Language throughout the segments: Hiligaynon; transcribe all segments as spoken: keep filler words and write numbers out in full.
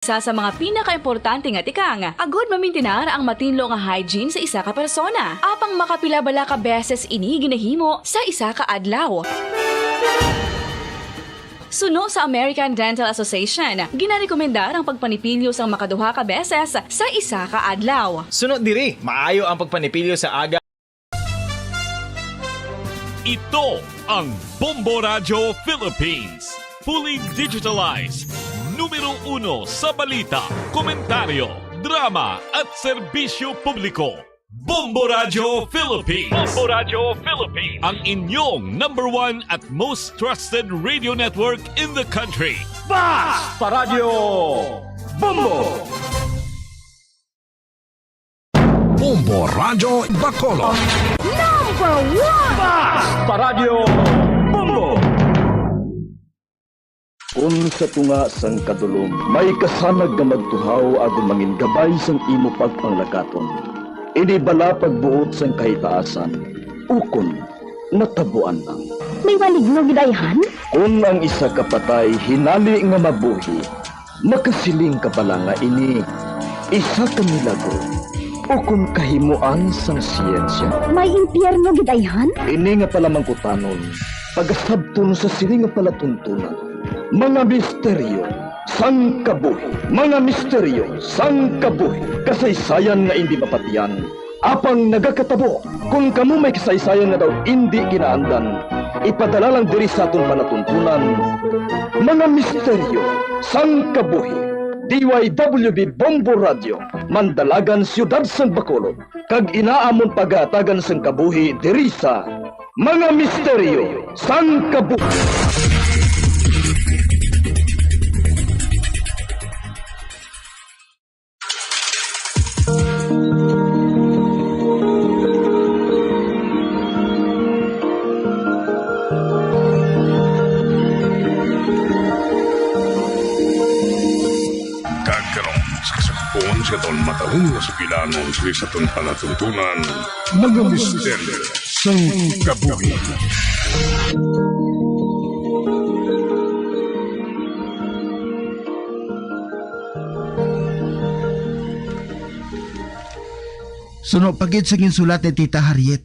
Isa sa mga pinakaimportante nga tikang, agod mamintinar ang matinlo nga hygiene sa isa ka persona. Apang makapila bala ka beses ini ginahimo sa isa ka adlaw? Suno sa American Dental Association, ginarekomendar ang pagpanipilyo sang makaduha ka beses sa isa ka adlaw. Suno diri, maayo ang pagpanipilyo sa aga. Ito ang Bombo Radyo Philippines. Fully digitalized. Numero uno sa balita, komentaryo, drama, at serbisyo publiko. Bombo Radyo Philippines. Bombo Radyo Philippines. Ang inyong number one at most trusted radio network in the country. Basta Radyo Bombo! Bombo Radyo Bacolod. Number one! Basta Radyo Bombo! Kon sa tunga sang kadulom may kasanag nga magtuhaw agod mangin gabay sang imo pagpanglakaton, ini bala pagbuot sang kahitaasan, ukon natabuan lang? May maligno gid ayhan? Kon ang isa ka patay hinali nga mabuhi, makasiling ka bala nga ini isa ka milagro ukon kahimuan sang siyensya? May impyerno gid ayhan? Ini nga palamangkutanon pagasabton sa sini nga palatuntunan, mga misteryo sang kabuhi, mga misteryo sang kabuhi, kasaysayan nga indi mapatian, apang nagakatabo. Kon kamo may kasaysayan nga daw indi ginaandan, ipadala lang diri sa aton palatuntunan, mga misteryo sang kabuhi. D Y W B Bombo Radio, Mandalagan, Siyudad sang Bacolod, kag ina amon pagahatagan sang kabuhi diri sa Mga Misteryo sang Kabuhi. Kag karon, sa kasugpon sa aton matahom nga sugilanon sa aton palatuntunan, mga misteryo sang kabuhi. Suno pa gid sa ginsulat ni Tita Harriet,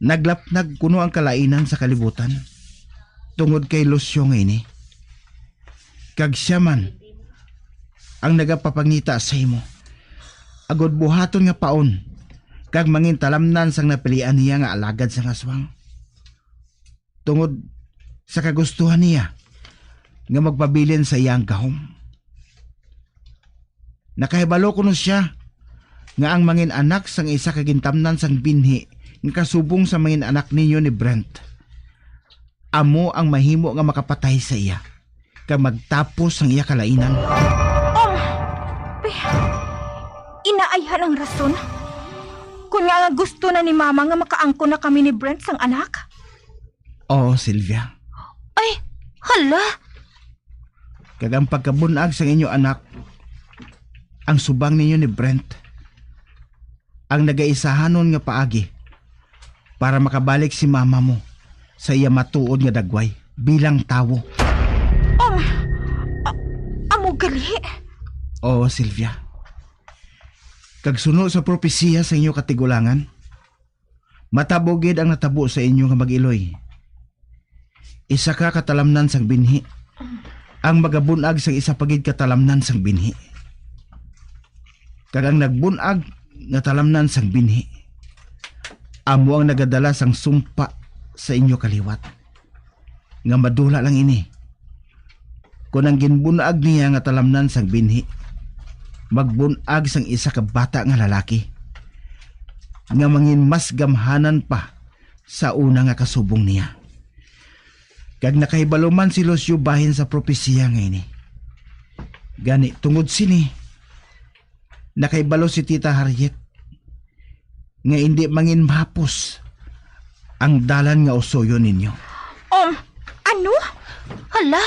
naglapnag kuno ang kalainan sa kalibutan tungod kay Lucio nga ini. Kag sia man ang nagapapangita sa imo, agod buhaton nga paon kag mangintalamnan sang napilian niya nga alagad sang aswang, tungod sa kagustuhan niya nga magpabilin sa iyang gahom. Nakahibalo kuno sia nga ang mangin-anak sang isa ka gintamnan sang binhi nga kasubong sa mangin-anak ninyo ni Brent, amo ang mahimo nga makapatay sa iya kag magtapos sang iya kalainan. Oh, pe, ina ayhan ang rason. Kun nga nga gusto na ni Mama nga makaangkon na kami ni Brent sang anak. Oo, Sylvia. Ay, hala! Kag ang pagkabun-ag sang inyo anak, ang subang ninyo ni Brent, ang nagaisahanon nga paagi para makabalik si mama mo sa iya matuod nga dagway bilang tawo. Um, a-, amo gali? Oo, Sylvia. Kag suno sa propesiya sa inyo katigulangan, matabo gid ang natabo sa inyo nga mag-iloy. Isa ka katalamnan sang binhi ang magabun-ag sang isa pa gid katalamnan sang binhi. Kag ang nagbun-ag nga talamnan sang binhi amo ang nagadala sang sumpa sa inyo kaliwat, nga madula lang ini kon ang ginbun-ag niya nga talamnan sang binhi magbun-ag sang isa ka bata nga lalaki nga mangin mas gamhanan pa sa una nga kasubong niya. Kag nakahibalo man si Lucio bahin sa propesiya nga ini. Gani, tungod sini, nakahibalo si Tita Harriet nga indi mangin mahapos ang dalan nga usoyon ninyo. Um, ano? Hala,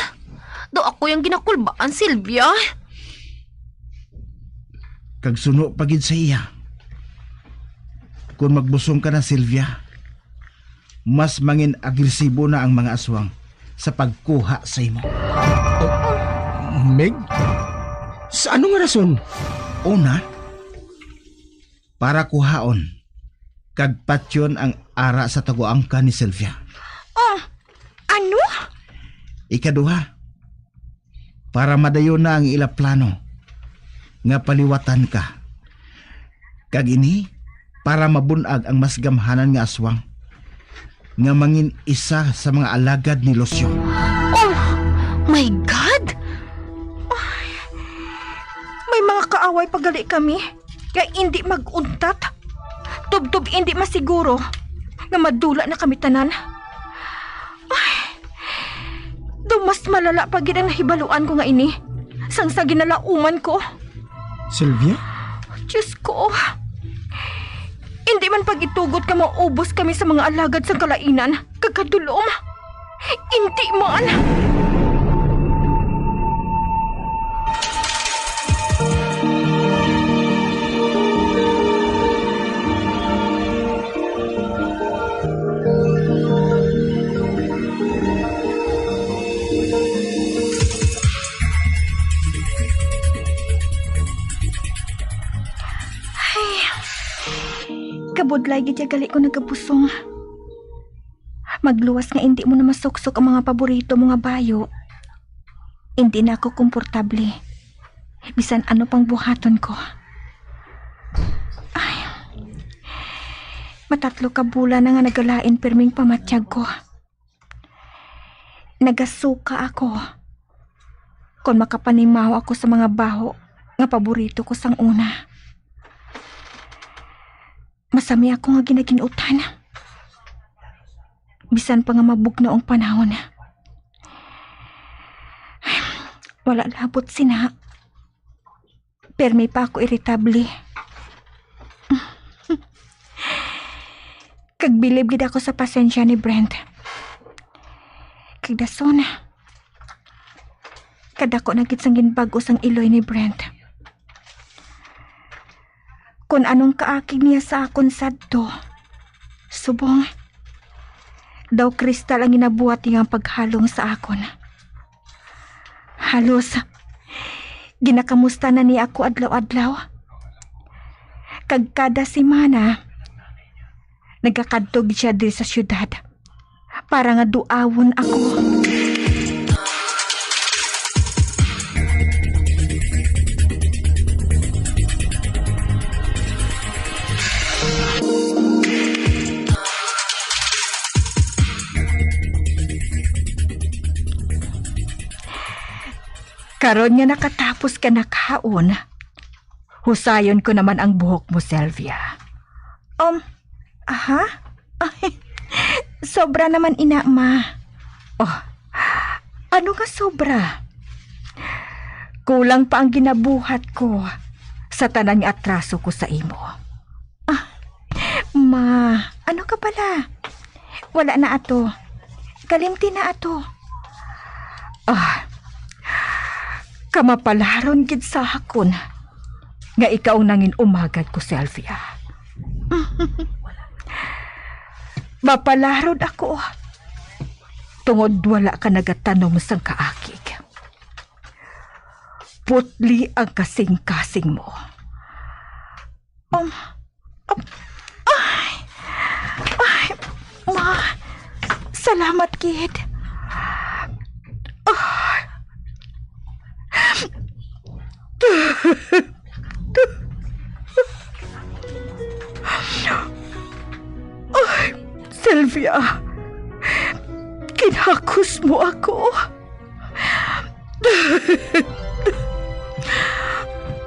daw ako yung ginakulbaan, Sylvia. Kag suno pa gid sa iya, kung magbusong ka na, Sylvia, mas mangin agresibo na ang mga aswang sa pagkuha sa imo. Meg? Sa ano nga rason? Una, para kuhaon kag patyon ang ara sa taguangka ni Sylvia. Oh, ano? Ikaduha, para madayon na ang ila plano nga paliwatan ka. Kag ini para mabun-ag ang mas gamhanan nga aswang nga mangin isa sa mga alagad ni Lucio. Oh my God! Ay, may mga kaaway pa gali kami nga indi mag-untat. Tubtob indi masiguro nga madula na kami tanan. Ay, daw mas malala pa gid ang nahibaluan ko nga ini sang sa ginalauman ko. Sylvia? Diyos ko, indi man pag-itugot nga maubos kami sa mga alagad sang kalainan kag kadulom. Indi man. Ay, kabudlay gid ya gali ko nagabusong. Magluwas nga indi mo na masuksok ang mga paborito mo nga bayo, indi na ako komportable. Bisan ano pang buhaton ko. Ay, matatlo ka bulan na nga nagalain pirming pamatyag ko. Nagasuka ako kon makapanimaw ako sa mga baho nga paborito ko sang una. Masami ako nga ginagin-utan. Bisan pa nga mabugnaw ang panahon. Wala labot sina. Permi pa ako iritable. Kag bilib gid ako sa pasensya ni Brent. Kag dason, kadako na gid sang ginbag-o sang iloy ni Brent. Kon anong kaakig niya sa akon sadto, subong daw kristal ang ginabuhat niya ang paghalong sa akon. Halos ginakamusta na niya ako adlaw-adlaw. Kag kada semana, nagakadto gid siya diri sa siyudad para nga duawon ako. Karon nga nakatapos ka nakaon, husayon ko naman ang buhok mo, Sylvia. Um, aha? Ay, sobra naman ina, ma. Oh, ano nga sobra? Kulang pa ang ginabuhat ko sa tanan nga atraso ko sa imo. Ah, ma, ano ka pala? Wala na ato. Kalimti na ato. Ah, kamapalaron gid sa akon nga ikaw ang nangin umagad ko, Sylvia. Mapalaron ako tungod wala ka nagatanom sang kaakig. Putli ang kasing-kasing mo. Um, um, ay, ay, ma, salamat gid. Ay. Ay, Sylvia, kinakos mo ako.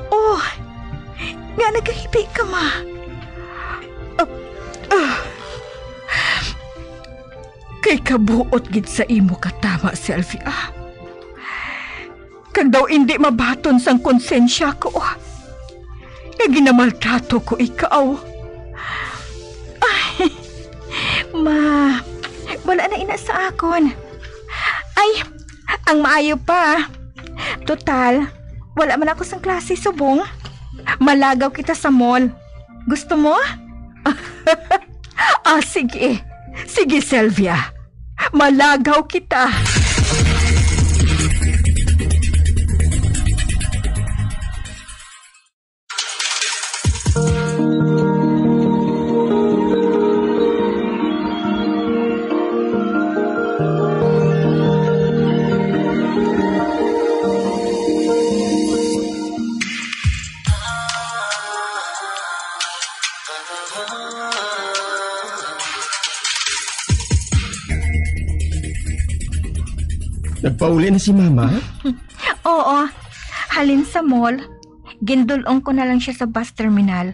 Oh, nga nagahibi ka, ma? Ah, ah. Kay kabuot gid sa imo katama, Sylvia. Kag daw indi mabaton sang konsensya ko nga ginamaltrato ko ikaw. Ay, ma, wala na ina sa akon. Ay, ang maayo pa. Total, wala man ako sang klase subong. Malagaw kita sa mall. Gusto mo? Ah, sige. Sige, Sylvia. Malagaw kita. Nagpauli na si Mama? Oo. Halin sa mall, gindul-ong ko na lang sia sa bus terminal.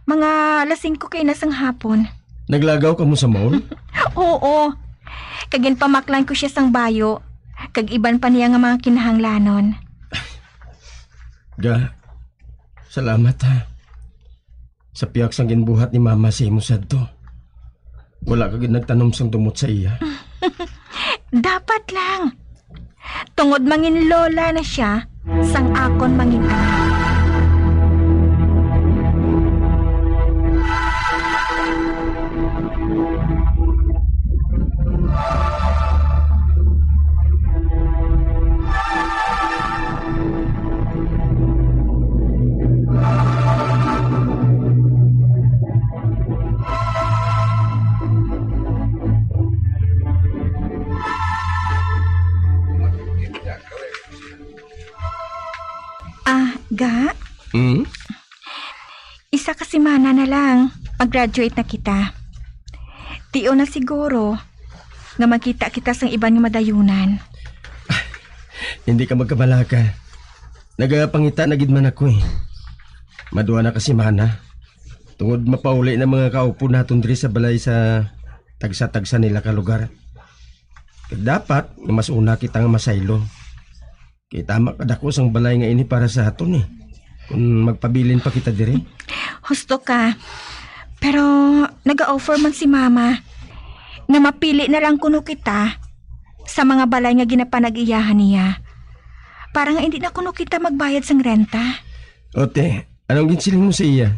Mga alas singko kay na sang hapon. Naglagaw kamo sa mall? Oo. Kag ginpamaklan ko sia sang bayo, kag iban pa niya nga mga kinahanglanon. Ga, salamat, ha. Sa pihak sang ginbuhat ni Mama sa imo sadto, wala ka gid nagtanom sang dumot sa iya. Dapat lang. Tungod mangin lola na sia, sang akon mangin anak. Ah, ga? Hmm? Isa ka semana na lang, mag-graduate na kita. Tion na siguro nga magkita kita sang iban nga madayunan. Hindi ka magkabalaka. Nagapangita na gid man ako, eh. Madua na ka semana. Tungod mapauli na mga kaupod naton diri sa balay sa tagsa-tagsa nila ka lugar. Kag dapat nga mas una kita nga masaylo. Kay tama kadako sang balay nga ini para sa aton, eh, kung magpabilin pa kita diri. Husto ka. Pero naga-offer man si Mama nga mapili na lang kuno kita sa mga balay nga ginapanag-iyahan niya, para nga hindi na kuno kita magbayad sang renta. Ote, anong ginsiling mo sa iya?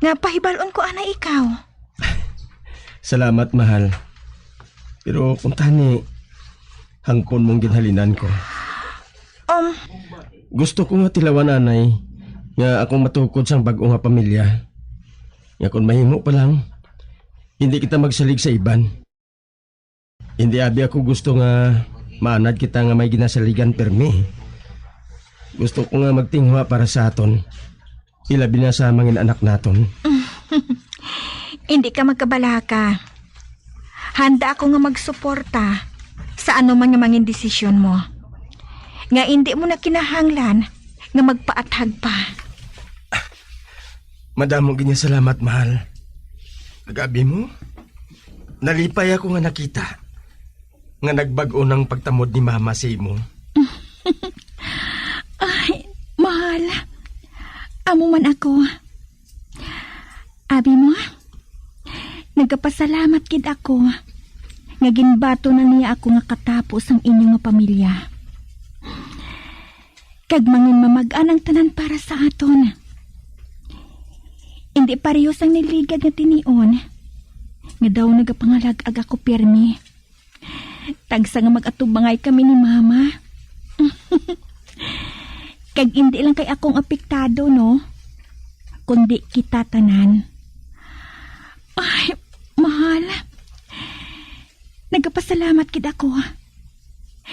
Nga pahibal-on ko anay ikaw. Salamat, mahal. Pero kung tani, hangkon mong ginhalinan ko. Um, Gusto ko nga tilawan anay nga akong matukod sang bag-o nga pamilya. Nga kung mahimo pa lang, hindi kita magsalig sa iban. Hindi abi ako gusto nga maanad kita nga may ginasaligan pirmi. Gusto ko nga magtinguha para sa aton, ilabi na sa mangin anak naton. Hindi ka magkabalaka. Handa ako nga magsuporta sa anuman nga mangin desisyon mo. Nga hindi mo na kinahanglan nga magpaathag pa. Madamo gid nga salamat, mahal. Kag abi mo, nalipay ako nga nakita nga nagbag-o nang pagtamod ni Mama sa imo. Ay, mahal. Amo man ako. Abi mo, nagapasalamat gid ako nga ginbaton na niya ako nga katapo sang inyo nga pamilya. Kag mangin mamag-an ang tanan para sa aton. Indi pareho sang niligad nga tinion, nga daw nagapangalag-ag ako pirmi. Tagsa nga mag-atubangay kami ni Mama. Kag indi lang kay akong apektado, no? Kundi kita tanan. Ay, mahal. Nagapasalamat gid ako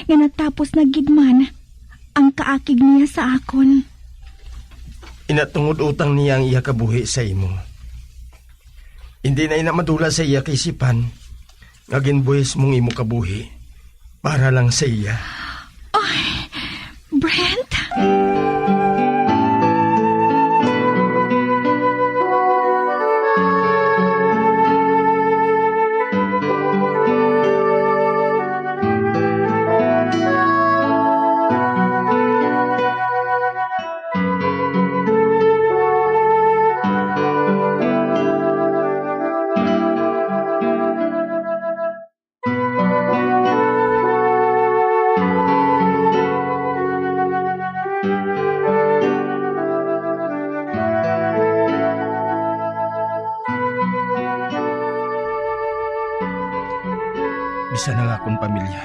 nga natapos na gid man ang kaakig niya sa akon. Ina, tungod utang niya ang iya kabuhi sa imo. Hindi na ina madula sa iya kaisipan nga ginbuhis mong imo kabuhi para lang sa iya. Ay, Brent? Bisan ang akon pamilya,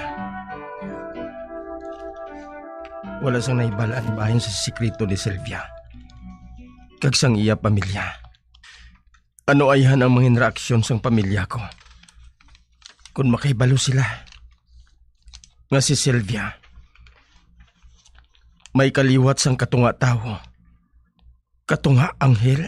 wala sang nahibal-an bahin sa sikreto ni Sylvia kag sang iya pamilya. Ano ayhan ang mangin reaksyon sang pamilya ko kon makahibalo sila nga si Sylvia may kaliwat sang katunga tawo, katunga anghel?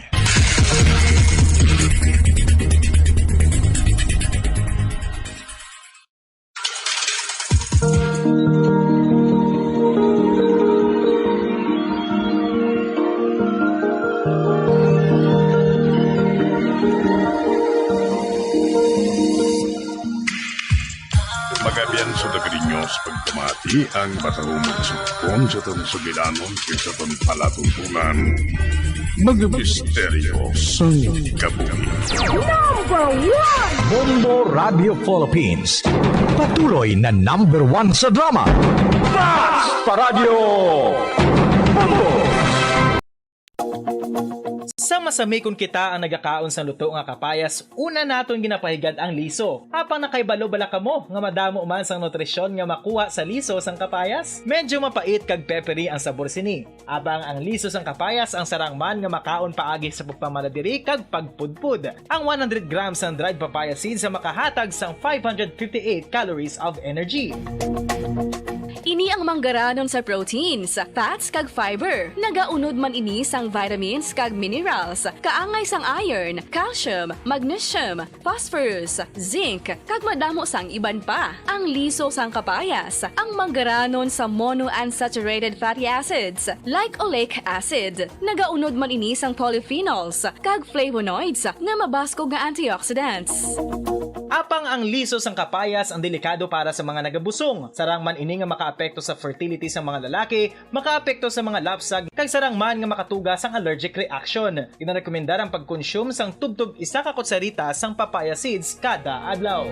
Sa Dagari News, pagpamati ang matahumog sa pon sa atong sugilanon kay sa atong palatuntunan. Mga misteryo sang kabuhi. Number one! Bombo Radio Philippines. Patuloy na number one sa drama. Basta Radyo Bombo! Sa masami kon kita ang nagakaon sang luto nga kapayas, una naton ginapahigad ang liso. Apang nakahibalo bala kamo nga madamo man sang nutrisyon nga makuha sa liso sang kapayas? Medyo mapait kag peppery ang sabor sini. Apang ang liso sang kapayas ang sarang man nga makaon paagi sa pagpamaladiri kag pagpudpod. Ang one hundred grams sang dried papaya seeds ang makahatag sang five hundred fifty-eight calories of energy. Ini ang manggaranon sa proteins, fats, kag fiber. Nagaunod man ini sang vitamins kag minerals, kaangay sang iron, calcium, magnesium, phosphorus, zinc, kag madamo sang iban pa. Ang liso sang kapayas, ang manggaranon sa monounsaturated fatty acids, like oleic acid. Nagaunod man ini sang polyphenols kag flavonoids nga mabaskog nga antioxidants. Apang ang liso sang kapayas ang delikado para sa mga nagabusong. Sarang man ini nga makaapekto sa fertility sa mga lalaki, makaapekto sa mga lapsag, kag sarang man nga makatuga sang allergic reaction. Ginarekomendar ang pagkonsume sang tubtob isa ka kutsarita sang papaya seeds kada adlaw.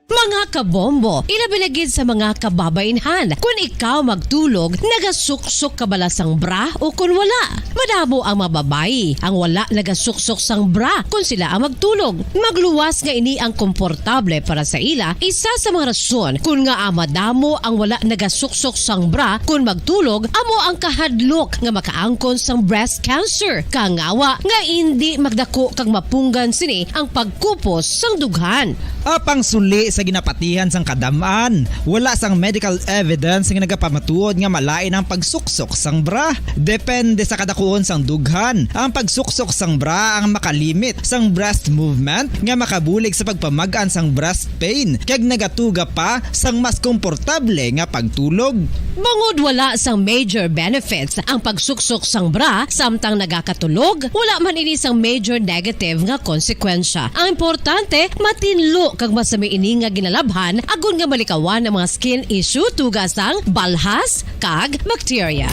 Mga kabombo, ilabi na gid sa mga kababainhan, kun ikaw magtulog, nagasuksok ka bala sang bra o kun wala? Madamo ang mga babayi ang wala nagasuksok sang bra kun sila ang magtulog. Magluwas nga ini ang komportable para sa ila, isa sa mga rason kun ngaa madamo ang wala nagasuksok sang bra kun magtulog amo ang kahadlok nga makaangkon sang breast cancer, kangawa nga indi magdako kag mapunggan sini ang pagkupos sang dughan. Apang suli sa ginapatihan sang kadam-an, wala sang medical evidence nga nagapamatuod nga malain ang pagsuksok sang bra. Depende sa kadakuon sang dughan, ang pagsuksok sang bra ang makalimit sang breast movement nga makabulig sa pagpamag-an sang breast pain kag nagatuga pa sang mas komportable nga pagtulog. Bangod wala sang major benefits ang pagsuksok sang bra samtang nagakatulog, wala man ini sang major negative nga konsekwensya. Ang importante, matinlo kag masami ini nga ginalabhan agod nga malikawan ang mga skin issue tuga sang balhas kag bakterya.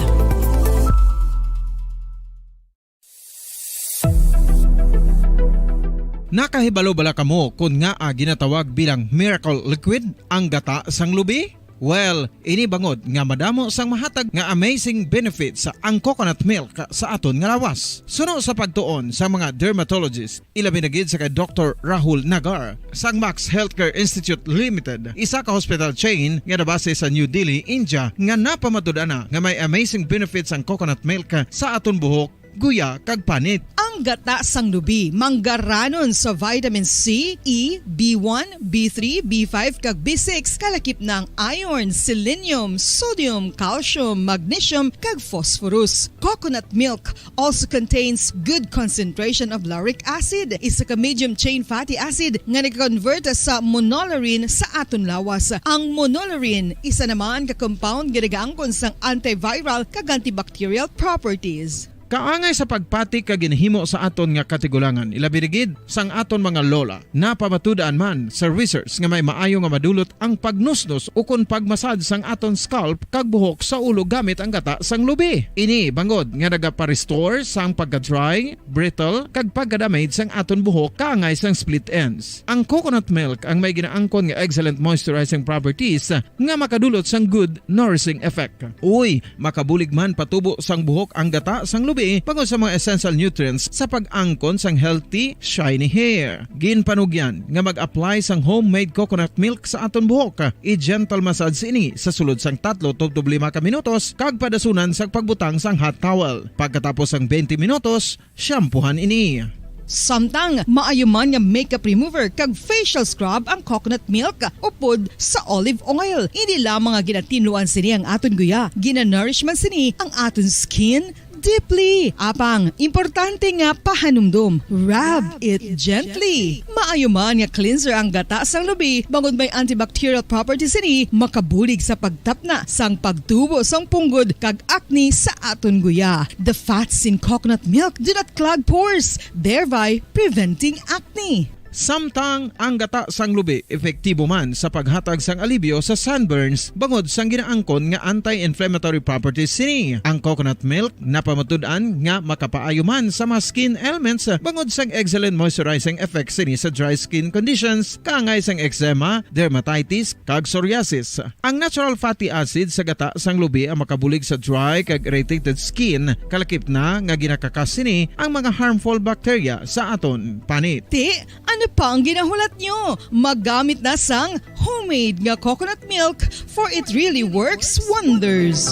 Nakahibalo bala kamo kon ngaa ginatawag bilang miracle liquid ang gata sang lubi? Well, ini bangod nga madamo sang mahatag nga amazing benefits ang coconut milk sa aton nga lawas. Suno sa pagtuon sa mga dermatologist, ilabi na gid sa kay Doktor Rahul Nagar sang Max Healthcare Institute Limited, isa ka hospital chain nga nabase sa New Delhi, India, nga napamatud-an na nga may amazing benefits ang coconut milk sa aton buhok, guya, kag panit. Ang gata sang lubi manggaranon sa vitamin C, E, B one, B three, B five, kag B six, kalakip na ang iron, selenium, sodium, calcium, magnesium, kag phosphorus. Coconut milk also contains good concentration of lauric acid, isa ka medium chain fatty acid nga nagakonvert sa monolaurin sa aton lawas. Ang monolaurin, isa naman ka compound nga nagaangkon sang antiviral kag antibacterial properties. Kaangay sa pagpati kag ginahimo sa aton nga katigulangan, ilabi na gid sang aton mga lola. Napamatud-an man sa research nga may maayo nga madulot ang pagnusnos ukon pagmasad sang aton scalp kag buhok sa ulo gamit ang gata sang lubi. Ini bangod nga nagapa-restore sang pagka-dry, brittle, kag pagka-damage sang aton buhok kaangay sang split ends. Ang coconut milk ang may ginaangkon nga excellent moisturizing properties nga makadulot sang good nourishing effect. Uy, makabulig man patubo sang buhok ang gata sang lubi bangod sa mga essential nutrients sa pag-angkon sang healthy, shiny hair. Ginpanugyan nga mag-apply sang homemade coconut milk sa aton buhok. I-gentle massage ini sa sulod sang tatlo tubtob lima ka minutos kag padasunan sang pagbutang sang hot towel. Pagkatapos sang twenty minutos, shampoohan ini. Samtang maayo man nga makeup remover kag facial scrub ang coconut milk upod sa olive oil. Hindi lamang nga ginatinluan sini ang aton guya, ginanourish man sini ang aton skin deeply. Apang importante nga pahanumdom, rub it gently. Maayo man nga cleanser ang gata sang lubi bangod may antibacterial properties sini, makabulig sa pagtapna sang pagtubo sang punggod kag acne sa aton guya. The fats in coconut milk do not clog pores, thereby preventing acne. Samtang ang gata sang lubi epektibo man sa paghatag sang alibyo sa sunburns bangod sang ginaangkon nga anti-inflammatory properties sini. Ang coconut milk napamatud-an nga makapaayo man sa mga skin ailments bangod sang excellent moisturizing effect sini sa dry skin conditions kaangay sang eczema, dermatitis, kag psoriasis. Ang natural fatty acid sa gata sang lubi ang makabulig sa dry kag irritated skin, kalakip na nga ginakakas sini ang mga harmful bacteria sa aton panit. Ti, ano pa ang ginahulat nyo? Maggamit na sang homemade nga coconut milk, for it really works wonders.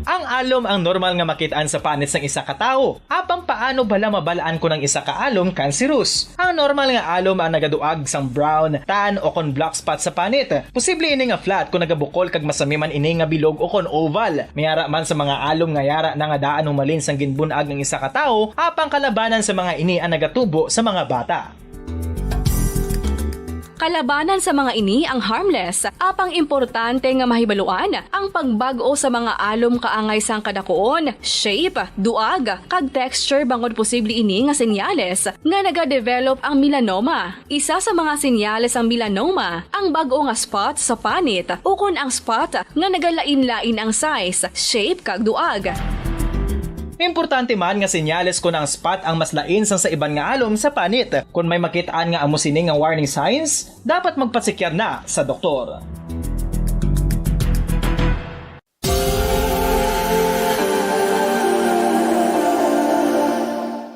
Ang alom ang normal nga makit-an sa panit sang isa ka tawo. Apang paano bala mabal-an kon ang isa ka alom cancerous? Ang normal nga alom ang nagaduag sang brown, tan, o kon black spot sa panit. Posible ini nga flat kon nagabukol kag masami man ini nga bilog o kon oval. May ara man sa mga alom nga yara na nga daan humalin sang ginbun-ag ang isa ka tawo, apang kalabanan sa mga ini ang nagatubo sa mga bata. Kalabanan sa mga ini ang harmless, apang importante nga mahibaluan ang pagbag-o sa mga alom kaangay sang kadakuon, shape, duag, kag texture bangod posible ini nga senyales nga nagadevelop ang melanoma. Isa sa mga senyales sang melanoma ang bag-o nga spot sa panit ukon ang spot nga nagalain-lain ang size, shape, kag duag. Importante man nga senyales kon ang spot ang mas lain sang sa iban nga alom sa panit. Kon may makit-an nga amo sini nga warning signs, dapat magpatsikyar na sa doktor.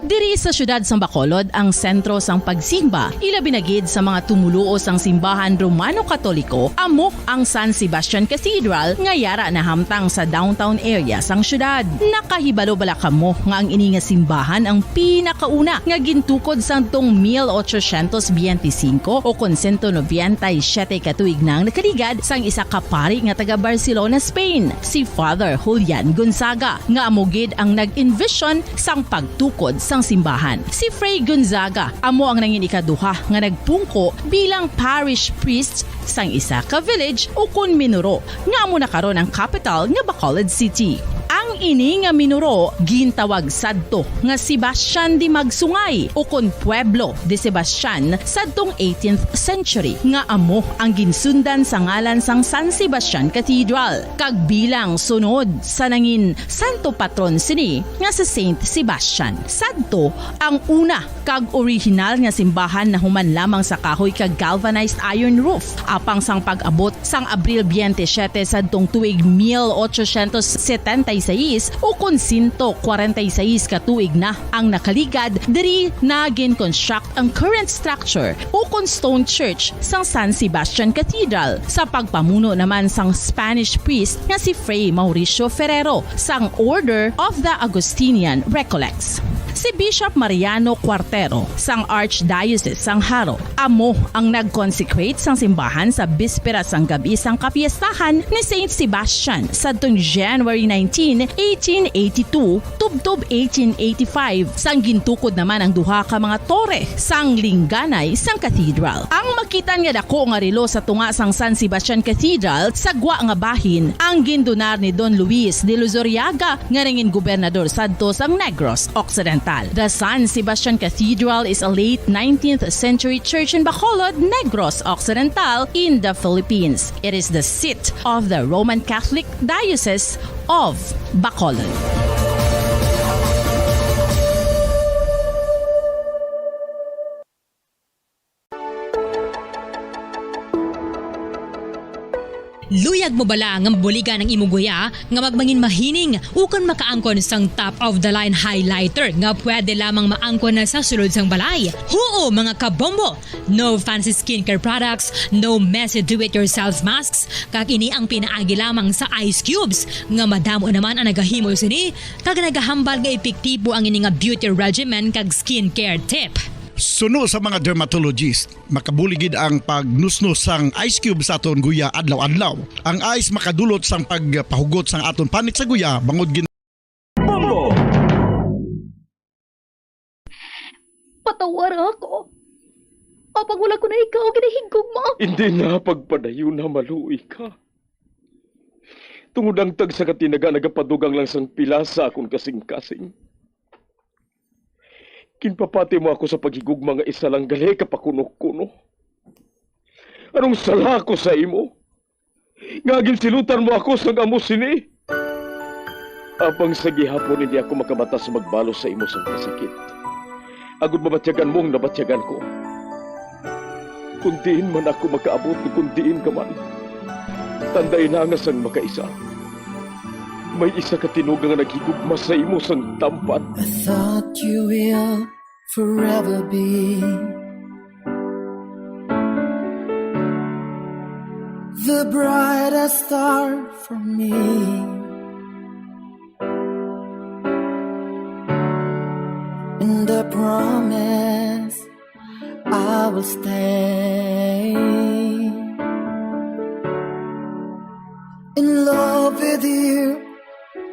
Diri sa siyudad sang Bacolod ang sentro sang pagsimba, ilabi na gid sa mga tumoluo sang simbahan Romano-Katoliko, amo ang San Sebastian Cathedral nga yara nahamtang sa downtown area sang siyudad. Nakahibalo bala kamo nga ang ini nga simbahan ang pinakauna nga gintukod sadtong mil ochocientos biyente singko o kon sento nobenta y siyete ka tuig na ang nakaligad sang isa ka pari nga taga Barcelona, Spain, si Father Julian Gonzaga, nga amo gid ang nag-envision sang pagtukod sang simbahan. Si Fray Gonzaga amo ang nangin ikaduha nga nagpungko bilang parish priest sang isa ka village ukon minuro nga amo na karon ang kapital nga Bacolod City. Ang ini nga minuro gintawag sadto nga Sebastian de Magsungay ukon Pueblo de Sebastian sadtong eighteenth century, nga amo ang ginsundan sa ngalan sang San Sebastian Cathedral, kag bilang sunod sa nangin santo patron sini nga si Saint Sebastian. Sadto ang una kag orihinal nga simbahan nahuman lamang sa kahoy kag galvanized iron roof. Apang sang pag-abot sang Abril biyente siyete sadtong tuig mil ochocientos setenta y seis, ukon sento kwarenta y seis ka tuig na ang nakaligad, diri na gin-construct ang current structure ukon stone church sang San Sebastian Cathedral, sa pagpamuno naman sang Spanish priest nga si Fray Mauricio Ferrero sang Order of the Augustinian Recollects. Si Bishop Mariano Cuartero sang Archdiocese sang Jaro amo ang nag-consecrate sang simbahan sa bispera sang gab-i sang kapiestahan ni Saint Sebastian sadtong January nineteen, eighteen eighty-two, tubtob eighteen eighty-five, sang gintukod naman ang duha ka mga tore sang lingganay sang cathedral. Ang makitan nga dako nga relo sa tunga sang San Sebastian Cathedral sa gwa nga bahin ang gindonar ni Don Luis de Luzuriaga, nga nangin gobernador sadto sang Negros Occidental. The San Sebastian Cathedral is a late nineteenth century church in Bacolod, Negros Occidental, in the Philippines. It is the seat of the Roman Catholic Diocese of Bacolod. Luyag mo bala nga mabuligan ang imong guya nga magmangin mahining ukon makaangkon sang top of the line highlighter nga pwede lamang maangkon na sa sulod sang balay? Huo, mga kabombo! No fancy skincare products, no messy do-it-yourself masks, kag ini ang pinaagi lamang sa ice cubes, nga madamo naman ang nagahimo sini, kag nagahambal nga epektibo ang ini nga beauty regimen kag skincare tip. Suno sa mga dermatologist, makabulig gid ang pagnusnos sang ice cube sa aton guya adlaw-adlaw. Ang ice makadulot sang pagpahugot sang aton panit sa guya bangod gin- Bongo! Patawara ako. Apang wala ko na ikaw ginahigugma. Hindi na pagpadayon na maluoy ka. Tungod ang tagsa ka tinaga nagapadugang lang sang pila sa akon kasing-kasing. Ginpapati mo ako sa paghigugma nga isa lang gali ka pakunokuno. Anong sala ako sa imo, nga ginsilutan mo ako sang amo sini? Apang sa gihapon hindi ako makamata sa magbalos sa imo sang kasakit, agod mabatyagan mo ang nabatyagan ko. Kon diin man ako makaabot, kon diin ka man, tandai na nga sang makaisa, may isa ka tinuga nga naghigugma sa imo sang tampad. I thought you will forever be the brightest star for me and the promise I will stay in love with you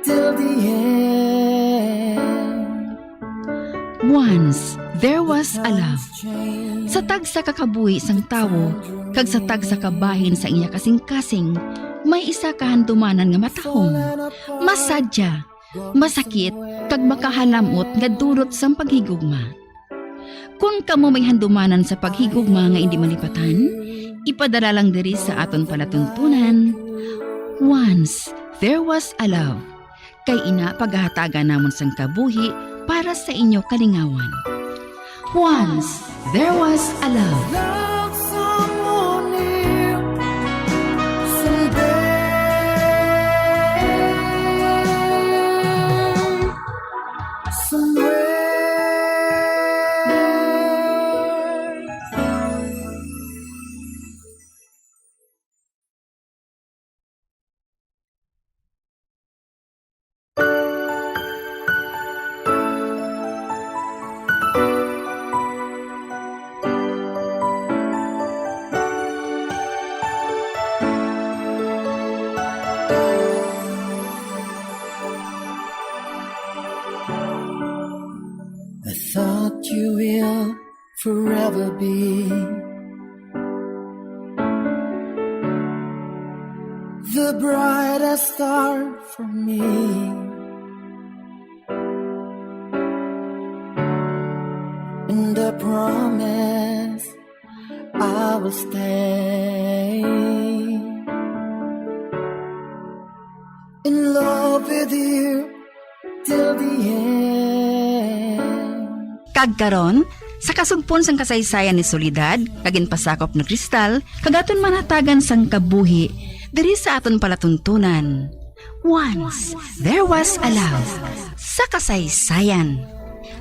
till the end. Once, there was a love. Sa tagsa ka kabuhi sang tawo, kag sa tagsa ka bahin sa iya kasingkasing, may isa ka handumanan nga matahom, masadya, masakit, kag makahalamot nga dulot sang paghigugma. Kon kamo may handumanan sa paghigugma nga indi malipatan, ipadala lang diri sa aton palatuntunan, Once There Was a Love, kay ina pagahatagan namon sang kabuhi para sa inyo kalingawan. Once There Was a Love. Love someone new someday. Somewhere. I thought you will forever be the brightest star for me and the promise I will stay in love with you till the end. Kag karon, sa kasugpon sang kasaysayan ni Soledad, kag ginpasakop ni Cristal, kag aton manatagan sang kabuhi diri sa aton palatuntunan. Once There Was a Love sa kasaysayan.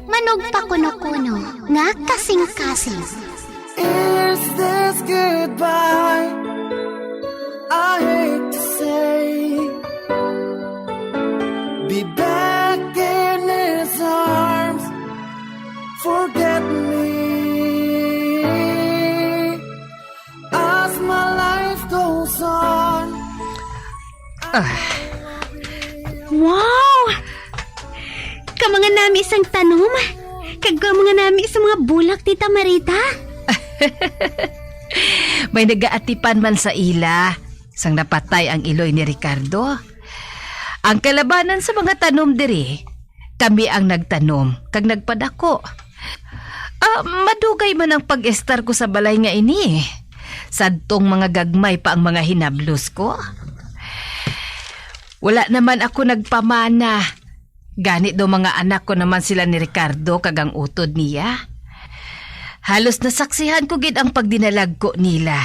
Manugpakuno-kuno nga kasing-kasing. Is this goodbye? I hate to say. Be back in his arms. Forget me as my life goes on. Ah. Wow! Ka mga nami sang tanom, kag ka mga nami sa mga bulak, Tita Marita. May nagaatipan man sa ila sang napatay ang iloy ni Ricardo. Ang kalabanan sa mga tanom diri, kami ang nagtanom kag nagpadako. Ah, madugay man ang pag-estar ko sa balay nga ini, sadtong mga gagmay pa ang mga hinablos ko. Wala naman ako nagpamana. Gani daw mga anak ko naman sila ni Ricardo kag ang utod niya. Halos nasaksihan ko gid ang pagdinalagko nila,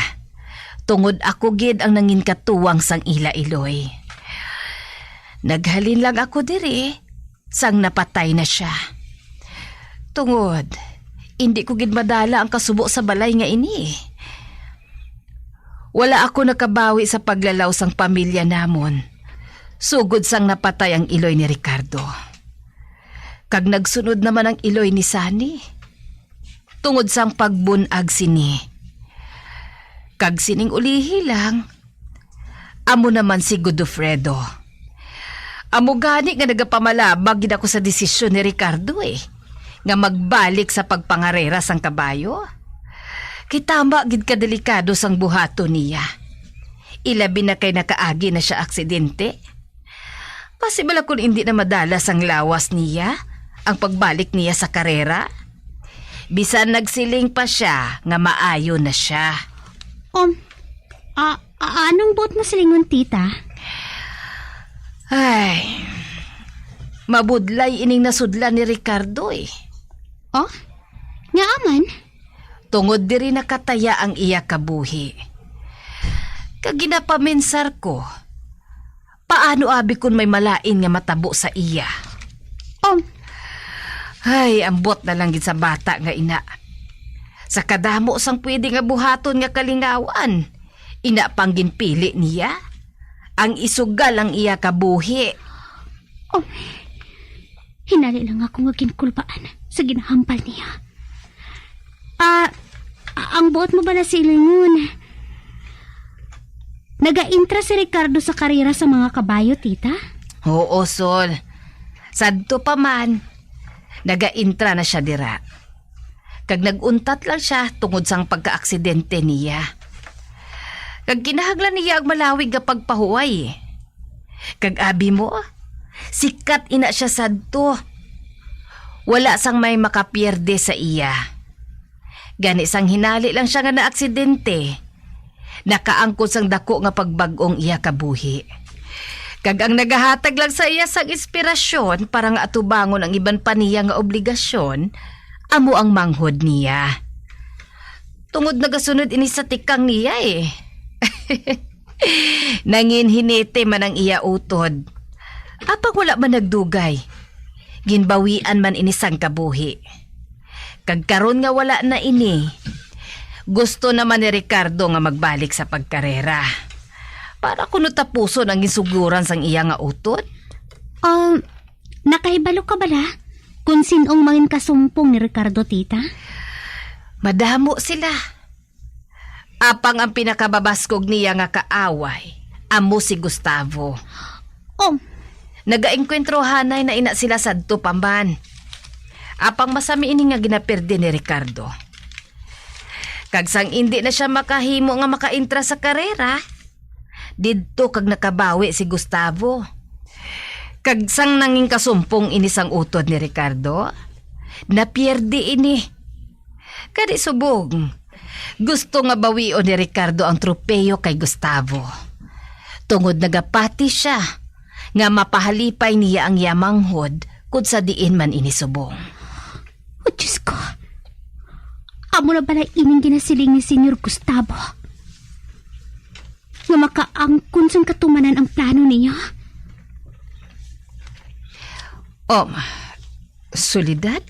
tungod ako gid ang nangin katuwang sang ila iloy. Naghalin lang ako diri sang napatay na sia. Tungod, indi ko gid madala ang kasubo sa balay nga ini. Wala ako nakabawi sa paglalaw sang pamilya namon, sugod sang napatay ang iloy ni Ricardo. Kag nagsunod naman ang iloy ni Sunny, tungod sang pagbun-ag sini. Kag sining ulihi lang, amo naman si Godofredo. Amo gani nga nagapamalabag gid ako sa desisyon ni Ricardo, eh, nga magbalik sa pagpangarera sang kabayo. Kay tama gid ka delikado sang buhaton niya. Ilabi na kay nakaagi na sia aksidente. Basi bala kon indi na madala sang lawas niya ang pagbalik niya sa karera, Bisan nagsiling pa sia nga maayo na sia. Um, a, a- anong buot mo silingon, tita? Ay, mabudlay ining nasudlan ni Ricardo, eh. Oh? Ngaa man? Tungod diri nakataya ang iya kabuhi. Kag ginapaminsar ko, paano abi kon may malain nga matabo sa iya? Um, Ay, ambot na lang gid sa bata nga ina. Sa kadamo sang pwede nga buhaton nga kalingawan, ina pang ginpili niya ang isugal ang iya kabuhi. Um, hinali lang ako nga ginkulbaan sa ginahambal niya. Ah, a- ang buot mo bala silingon? Nagaintra si Ricardo sa karera sa mga kabayo, tita? Oo, Sol. Sadto pa man, nagaintra na sia dira. Kag nag-untat lang sia tungod sang pagkaaksidente niya. Kag kinahanglan niya ang malawig nga pagpahuway. Kag abi mo, sikat ina sia sadto. Wala sang may makapierde sa iya. Gani sang hinali lang sia nga naaksidente, nakaangkon sang dako nga pagbag-ong iya kabuhi. Kag ang nagahatag lang sa iya sang inspirasyon para nga atubangon ang iban pa niya nga obligasyon, amo ang manghod niya. Tungod nagasunod ini sa tikang niya, eh. Nanginhiniti man ang iya utod. Apang wala man nagdugay. Ginbawian man ini sang kabuhi. Kag karon nga wala na ini, gusto naman ni Ricardo nga magbalik sa pagkarera. Para kuno tapuson ang ginsuguran sang iya nga utod. Um, nakahibalo ka bala kung sin-ong mangin kasumpong ni Ricardo, tita? Madamo sila. Apang ang pinakababaskog niya nga kaaway, amo si Gustavo. Oh. Nagaengkwentro hanay na ina sila sadto pa man. Apang masami ini nga ginaperde ni Ricardo. Kag sang indi na sia makahimo nga makaintra sa karera, didto kag nakabawi si Gustavo. Kag sang nangin kasumpong ini sang utod ni Ricardo, napierde ini. Kani subong, gusto nga bawion ni Ricardo ang tropeyo kay Gustavo. Tungod nagapati sia nga mapahalipay niya ang iya manghod kun sa diin man ini subong. O Diyos ko, amo na bala ining ginasiling ni Senyor Gustavo nga makaangkon sang katumanan ang plano niya? Um, Soledad?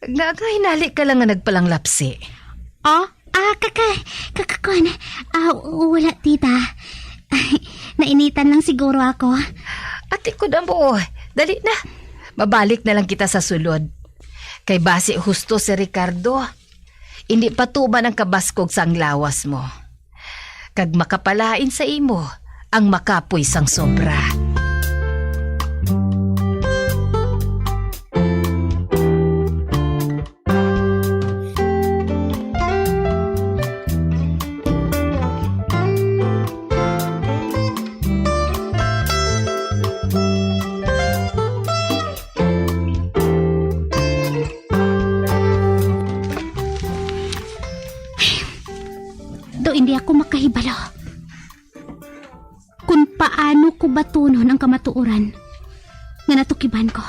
Nga, nga hinali ka lang nga nagpalanglapsi. Oh? Ah, kaka, kaka, kuwan. Ah, wala, tita. Nainitan lang siguro ako. Ati ko na mo, dali na. Mabalik na lang kita sa sulod. Kay basi husto si Ricardo. Hindi patuman ang kabaskog sang lawas mo. Kag makapalain sa imo ang makapoy sang sobra. Do hindi ako makahibalo kung paano ko batunon ang kamatuoran nga natukiban ko.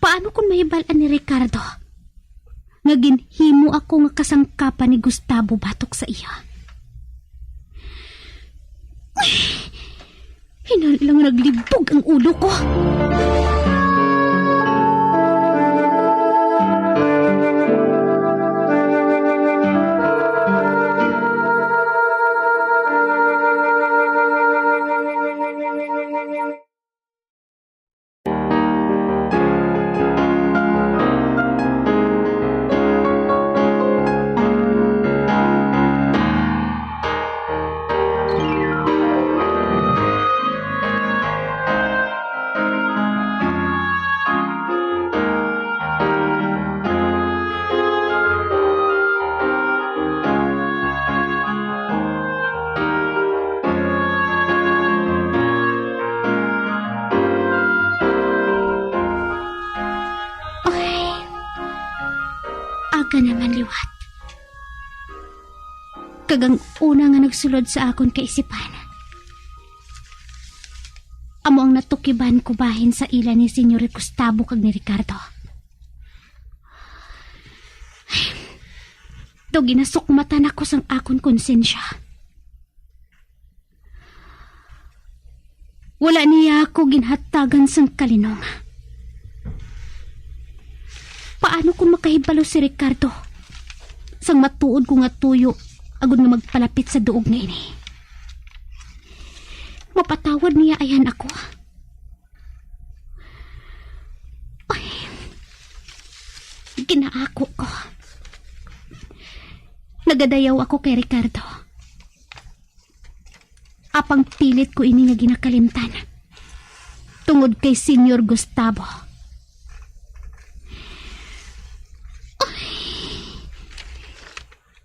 Paano kung mahibal-an ni Ricardo nga ginhimo ako nga kasangkapan ni Gustavo batok sa iya? Hinali lang naglibog ang ulo ko. Kag ang una nga nagsulod sa akon kaisipan, amo ang natukiban ko bahin sa ila ni Señor Gustavo kag ni Ricardo. Daw ginasukmatan ako sang akon konsensya. Wala niya ako ginhatagan sang kalinong. Paano kung makahibalo si Ricardo sang matuod ko nga tuyo agod nga magpalapit sa duog nga ini? Mapatawad niya ayan ako? Ay, ginaako ko. Nagadayaw ako kay Ricardo. Apang pilit ko ini nga ginakalimtan tungod kay Señor Gustavo. Ay,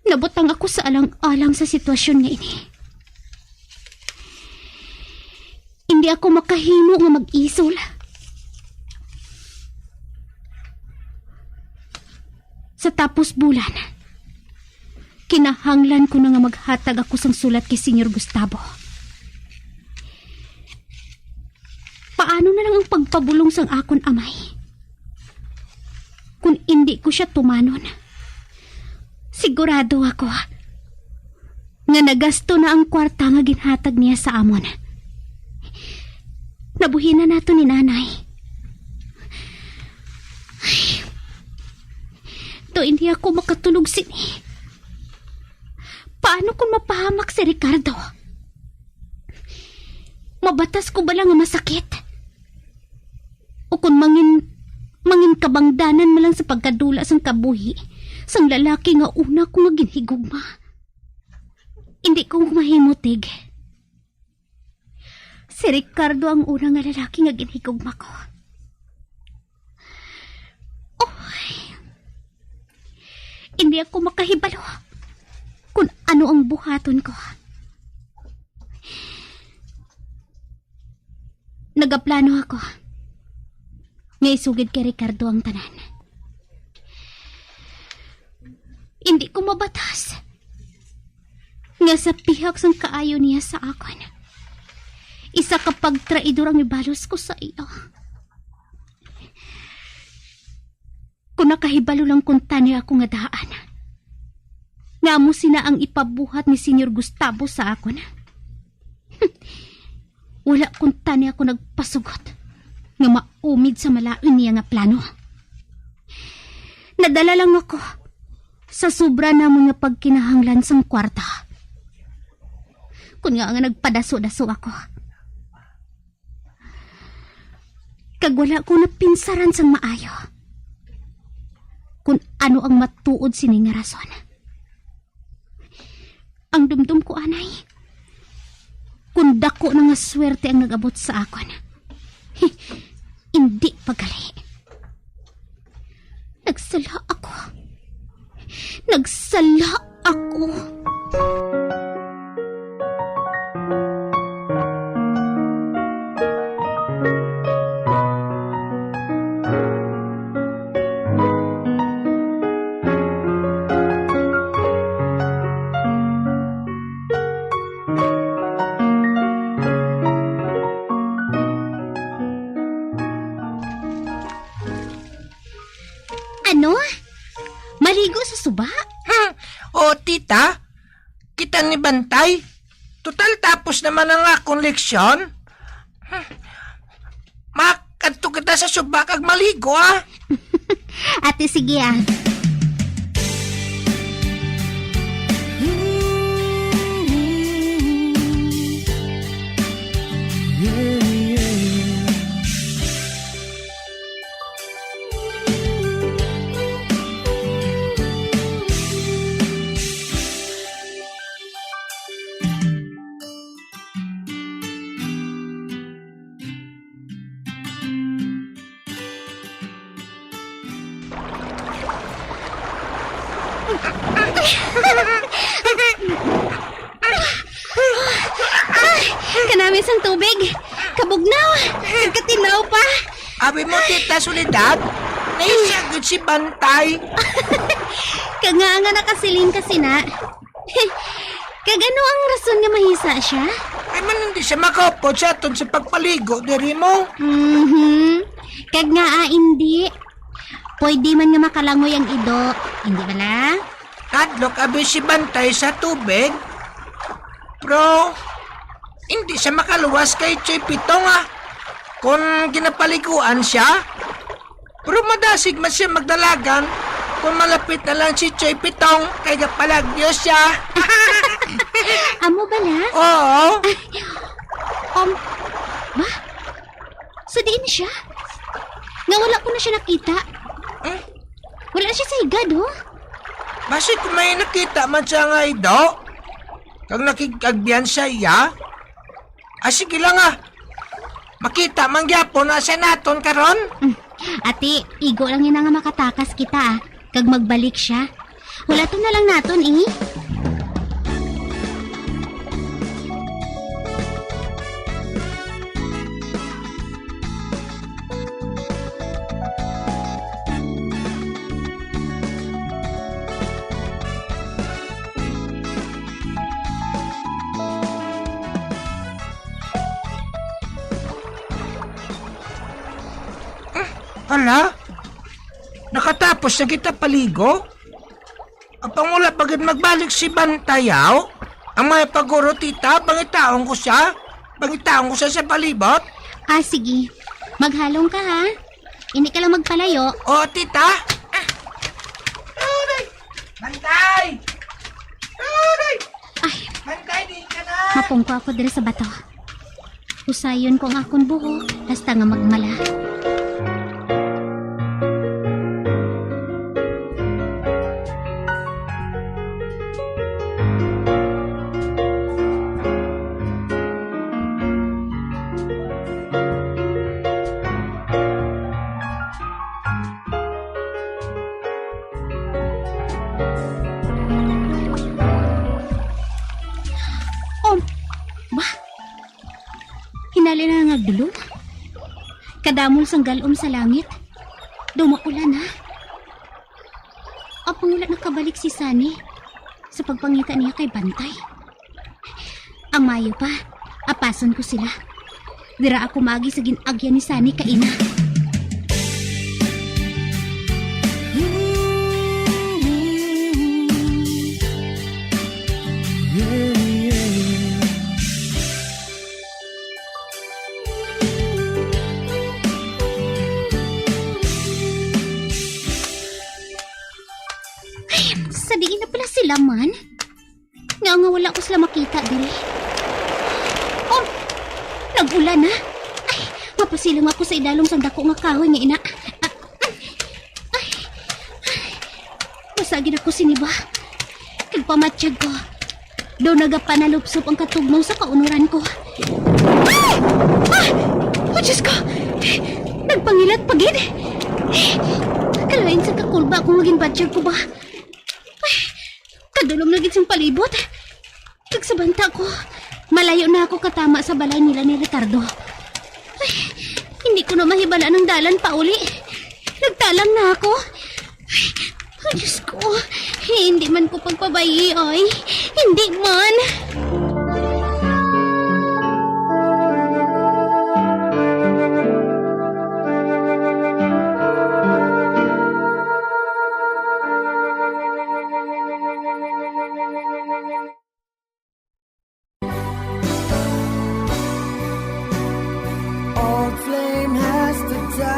nabutang ako sa alang-alang sa sitwasyon nga ini. Hindi ako makahimo nga mag-isol. Sa tapos bulan, kinahanglan ko na nga maghatag ako sang sulat kay Señor Gustavo. Paano na lang ang pagpabulong sang akon amay? Kung indi ko sia tumanon, sigurado ako nga nagasto na ang kwarta nga ginhatag niya sa amon. Nabuhi na nato ni Nanay. Ay, to hindi ako makatulog sini. Paano kung mapahamak si Ricardo? Mabatas ko bala nga masakit? O kon mangin-, mangin kabangdanan man lang sa pagkadula sang kabuhi sang lalaki nga una ko nga ginhigugma. Hindi ko mahimo, Tig. Si Ricardo ang una nga lalaki nga ginhigugma ko. Oy, hindi ako makahibalo kung ano ang buhaton ko. Nagaplano ako nga isugid kay Ricardo ang tanan. Hindi ko mabatas nga sa pihak sang kaayo niya sa akon, isa ka pagtraidor ang ibalos ko sa iya. Kung nakahibalo lang kuntani ako nga daan nga amo sina ang ipabuhat ni Señor Gustavo sa akon, wala kuntani ako nagpasugot nga maumid sa malain niya nga plano. Nadala lang ako sa sobra namon nga pagkinahanglan sang kwarta. Kun nga nga nagpadaso-daso ako, kag wala ko napinsaran sang maayo kun ano ang matuod sini nga rason. Ang dumdom ko anay, kun dako na nga swerte ang nag-abot sa akon, indi pa gali. Nagsala ako. Nagsala ako. Ano? Maligo sa suba? Hmm. O, tita, kita ni Bantay. Total, tapos naman ang akong leksyon. Hmm. Makadto kita sa suba kag maligo, ah. Ate, sige, ah. Ay, kanami sang tubig. Kabugnaw. Kag katinaw pa. Abi mo, Tita Soledad, naisya gud si Bantay. Kag nga nga nakasiling ka sina. Kag ano ang rason nga mahisa siya? Ay man, hindi siya makaupod sa aton sa pagpaligo diri mo. Mhm. Kag nga, ah, hindi. Pwede man nga makalangoy ang ido. Hindi bala? Hadlok abi si Bantay sa tubig. Pero hindi siya makaluwas kay Choy Pitong, ah. Kung ginapaliguan siya, pero madasig man siya magdalagan kung malapit na lang si Choy Pitong kay gapalagyo siya. Amo bala? Oo. Um, ba? So diin siya? Nga wala ko na siya nakita? Eh? Wala siya sa higad, oh. Basi kung may nakita man siya nga ido, kag nakig-agbian siya iya, ah, sige lang, ah. Makita man gyapon na siya naton karon. Mm. Ati, igo lang yun nga makatakas kita, ah. Kag magbalik siya. Hulaton na lang naton, eh. Hala? Nakatapos na kita paligo? Apang wala pa gid magbalik si Bantay, aw? Ang mga paguro, tita, pangitaon ko siya. Pangitaon ko siya sa palibot. Ah, sige. Maghalong ka, ha? Hindi ka lang magpalayo. O, tita. Ah. Aray! Bantay! Aray! Ay, Bantay, di ka na! Mapungko ako diri sa bato. Usayon ko ang akon buhok, hasta nga magmala. Oh, ba? Hinali na nga dulom. Kadamol sang galom sa langit. Daw maulan na. Apang wala nakabalik si Sunny sa pagpangita niya kay Bantay. Ang maayo pa, apason ko sila. Dira ako maagi sa gin-agyan ni Sunny kaina. Ay, sa diin na pala sila man? Nga nga wala ko sila makita diri. Oh! Nag-ulan na. Ay, mapasilong ako sa idalom sang dako nga kahoy nga ina. Ah, ay, ay. Basa gid ako sini ba. Kag pamatyag ko, daw nagapanalupsop ang katugmaw sa kaunuran ko. Ah! Ah! Oh, Diyos ko! Nagpangilat pa gid. Kalain sa kakulba akong maging batyag ko ba. Ay, kadulom na gid sing palibot. Kag sa banta ko, malayo na ako katama sa balay nila ni Ricardo. Ay, hindi ko na mahibala ang dalan pauli. Nagtalang na ako. Ay, oh, Diyos ko. Hindi man ko pagpabayi, ay. Hindi man. Old flame has to die.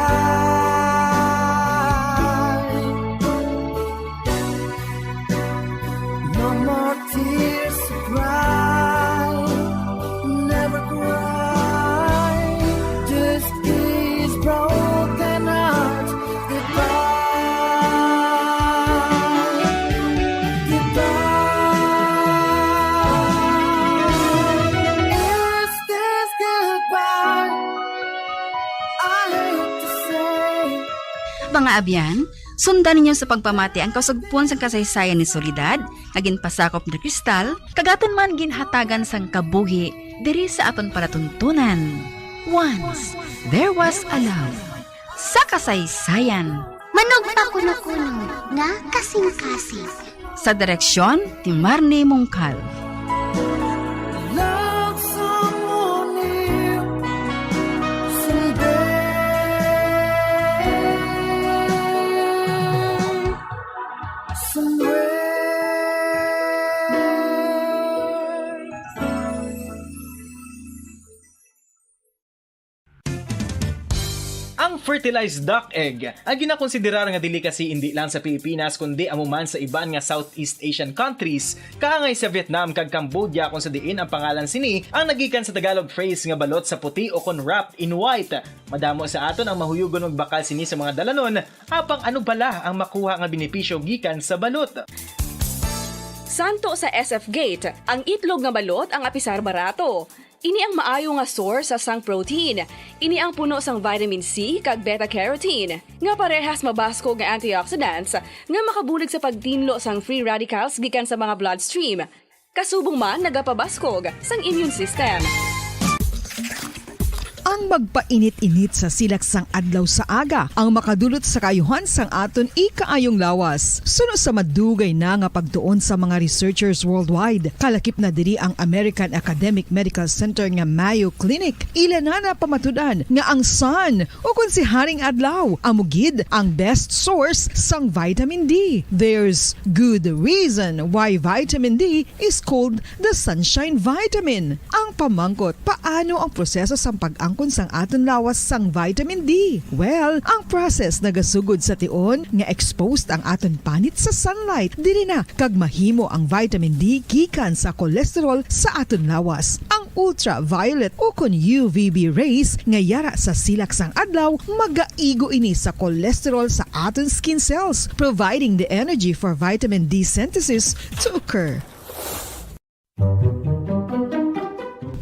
No more tears to cry. Never cry. Just this broken heart. Goodbye. Goodbye. Is this goodbye? I hate to say. Mga abyan, sundan ninyo sa pagpamati ang kasugpon sang kasaysayan ni Soledad nga ginpasakop ni Cristal, kag aton man ginhatagan sang kabuhi diri sa aton palatuntunan. Once There Was a Love. Sa kasaysayan. Manugpakunokuno nga kasing-kasing. Sa direksyon ni Marnie Mungkal. Ang fertilized duck egg, ang ginakonsiderar nga delicacy indi lang sa Pilipinas kundi amo man sa iban nga Southeast Asian countries, kaangay sa Vietnam kag Cambodia, kung sa diin ang pangalan sini ang nagikan sa Tagalog phrase nga balot sa puti o kon wrapped in white. Madamo sa aton ang mahuyugon magbakal sini sa mga dalanon, apang ano bala ang makuha nga benepisyo gikan sa balot? Santo sa S F Gate, ang itlog nga balot ang apisar barato. Ini ang maayo nga source sa sang protein. Ini ang puno sang vitamin C kag beta-carotene, nga parehas mabaskog nga antioxidants nga makabulig sa pagtinlo sang free radicals gikan sa mga bloodstream. Kasubong man nagapabaskog sang immune system. Ang magpainit-init sa silak sang adlaw sa aga ang makadulot sa kaayuhan sang aton ikaayong lawas. Suno sa madugay na nga pagtuon sa mga researchers worldwide, kalakip na diri ang American Academic Medical Center nga Mayo Clinic. Ila na napamatud-an nga ang sun, o kon si Haring Adlaw, amo gid ang best source sang vitamin D. There's good reason why vitamin D is called the sunshine vitamin. Ang pamangkot, paano ang proseso sang pag-angkon sang aton lawas sang vitamin D? Well, ang process nagasugod sa tion nga exposed ang aton panit sa sunlight. Diri na kag mahimo ang vitamin D gikan sa cholesterol sa aton lawas. Ang ultraviolet o kon U V B rays nga yara sa silak sang adlaw magaigo ini sa cholesterol sa aton skin cells, providing the energy for vitamin D synthesis to occur.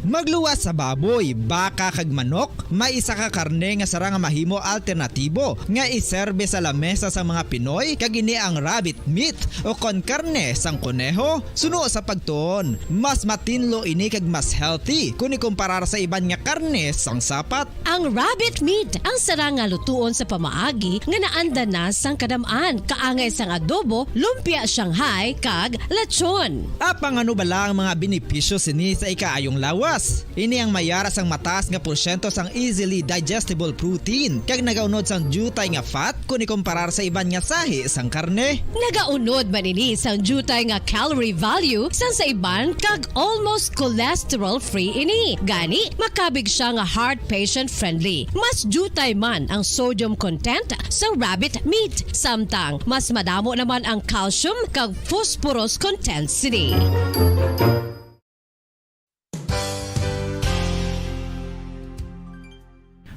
Magluwas sa baboy, baka kag manok, may isa ka karne nga sarang nga mahimo alternatibo nga iserbe sa lamesa sa mga Pinoy, kag ini ang rabbit meat o kon karne sang koneho. Suno sa pagtuon, mas matinlo ini kag mas healthy kon ikumparar sa iban nga karne sang sapat. Ang rabbit meat ang sarang nga lutuon sa pamaagi nga naanda na sang kadam-an, kaangay sang adobo, lumpia Shanghai, kag lechon. Apang ano bala ang mga benepisyo sini sa ikaayong lawas? Ini ang mayara sang mataas nga porsyento sang easily digestible protein, kag nagaunod sang diutay nga fat kon ikumparar sa iban nga sahi sang karne. Nagaunod man ini sang diutay nga calorie value sang sa iban, kag almost cholesterol-free ini. Gani, makabig siya nga heart patient-friendly. Mas diutay man ang sodium content sang rabbit meat, samtang mas madamo naman ang calcium kag phosphorus content sini.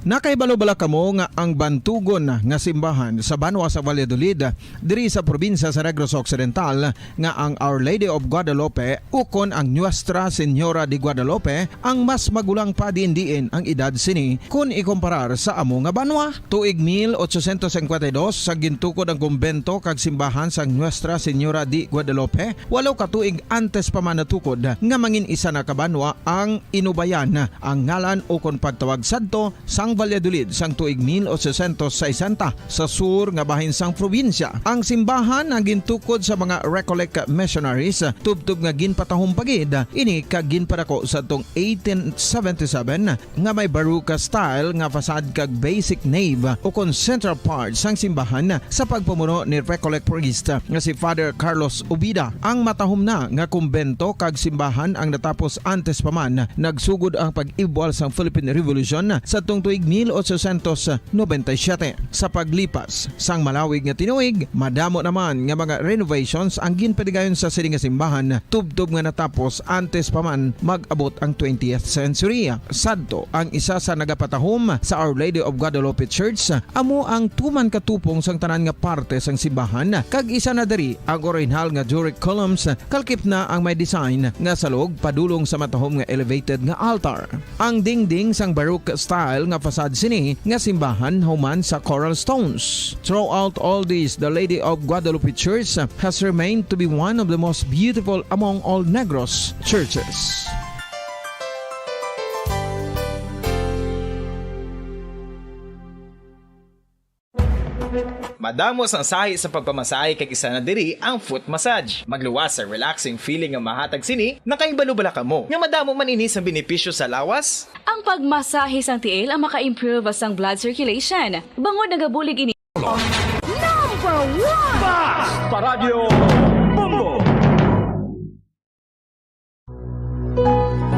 Nakahibalo bala kamo nga ang bantugon nga simbahan sa banwa sa Valladolid, diri sa probinsya sa Negros Occidental, nga ang Our Lady of Guadalupe ukon ang Nuestra Señora de Guadalupe ang mas magulang pa diin-diin ang edad sini kon ikumparar sa amo nga banwa? Tuig mil ochocientos cincuenta y dos, sa gintukod ang kumbento kag simbahan sang Nuestra Señora de Guadalupe, walo ka tuig antes pa man natukod nga mangin isa na ka banwa ang Inubayan, ang ngalan ukon pagtawag sadto sang Valladolid sang tuig mil ochocientos sesenta, sa sur nga bahin sang probinsya. Ang simbahan ang gintukod sa mga Recollect missionaries, tubtob nga ginpatahom pa gid ini kag ginpadako sadtong eighteen seventy-seven, nga may Baroque style nga facade kag basic nave ukon central part sang simbahan sa pagpamuno ni Recollect priest nga si Father Carlos Ubida. Ang matahom na nga kumbento kag simbahan ang natapos antes pa man nagsugod ang pag-ibwal sang Philippine Revolution sadtong tuig mil ochocientos noventa y siete. Sa paglipas sang malawig nga tinuig, madamo naman nga mga renovations ang ginpaligayon sa sini nga simbahan, tubtob nga natapos antes pa man mag-abot ang twentieth century. Sadto, ang isa sa nagapatahom sa Our Lady of Guadalupe Church amo ang tuman ka tupong sang tanan nga parte sang simbahan, kag isa na diri ang orihinal nga Doric columns, kalakip na ang may design nga salog padulong sa matahom nga elevated nga altar. Ang dingding sang Baroque style nga facade sini nga simbahan human sa coral stones. Throughout all this, the Lady of Guadalupe Church has remained to be one of the most beautiful among all Negros churches. Madamo sang sahi sa pagpamasahe, kag isa na diri ang foot massage. Magluwas sa relaxing feeling nga mahatag sini. Nakahibalo bala kamo nga madamo man ini sang benepisyo sa lawas? Ang pagmasahe sang tiil ang maka-improve sang blood circulation, bangod nagabulig ini. Number one! Fast Paradyo Bombo!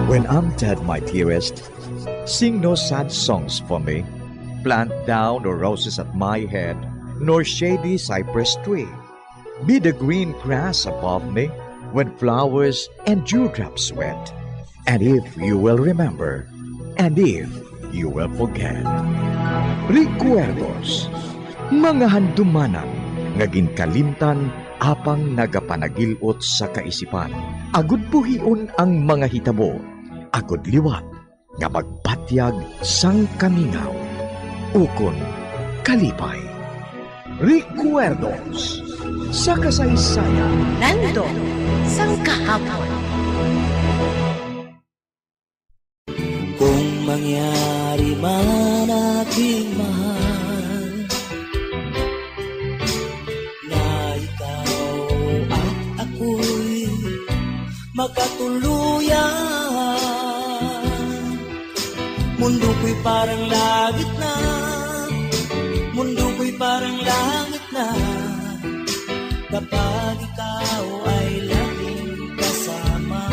When I'm dead, my dearest, sing no sad songs for me. Plant thou no roses at my head, nor shady cypress tree. Be the green grass above me, when flowers and dewdrops wet. And if you will remember, and if you will forget. Recuerdos, mga handumanan nga ginkalimtan apang nagapanagil-ot sa kaisipan. Agud buhion ang mga hitabo, agud liwat nga magpatyag sang kamingaw ukon kalipay. Recuerdos sa kasaysayan. Nandot sang kahapon. Kung mangyari man, aking mahal, na ikaw at ako'y magkatuluyan. Mundo ko'y parang langit na, mundo ko'y parang langit na, kapag ikaw ay laging kasama.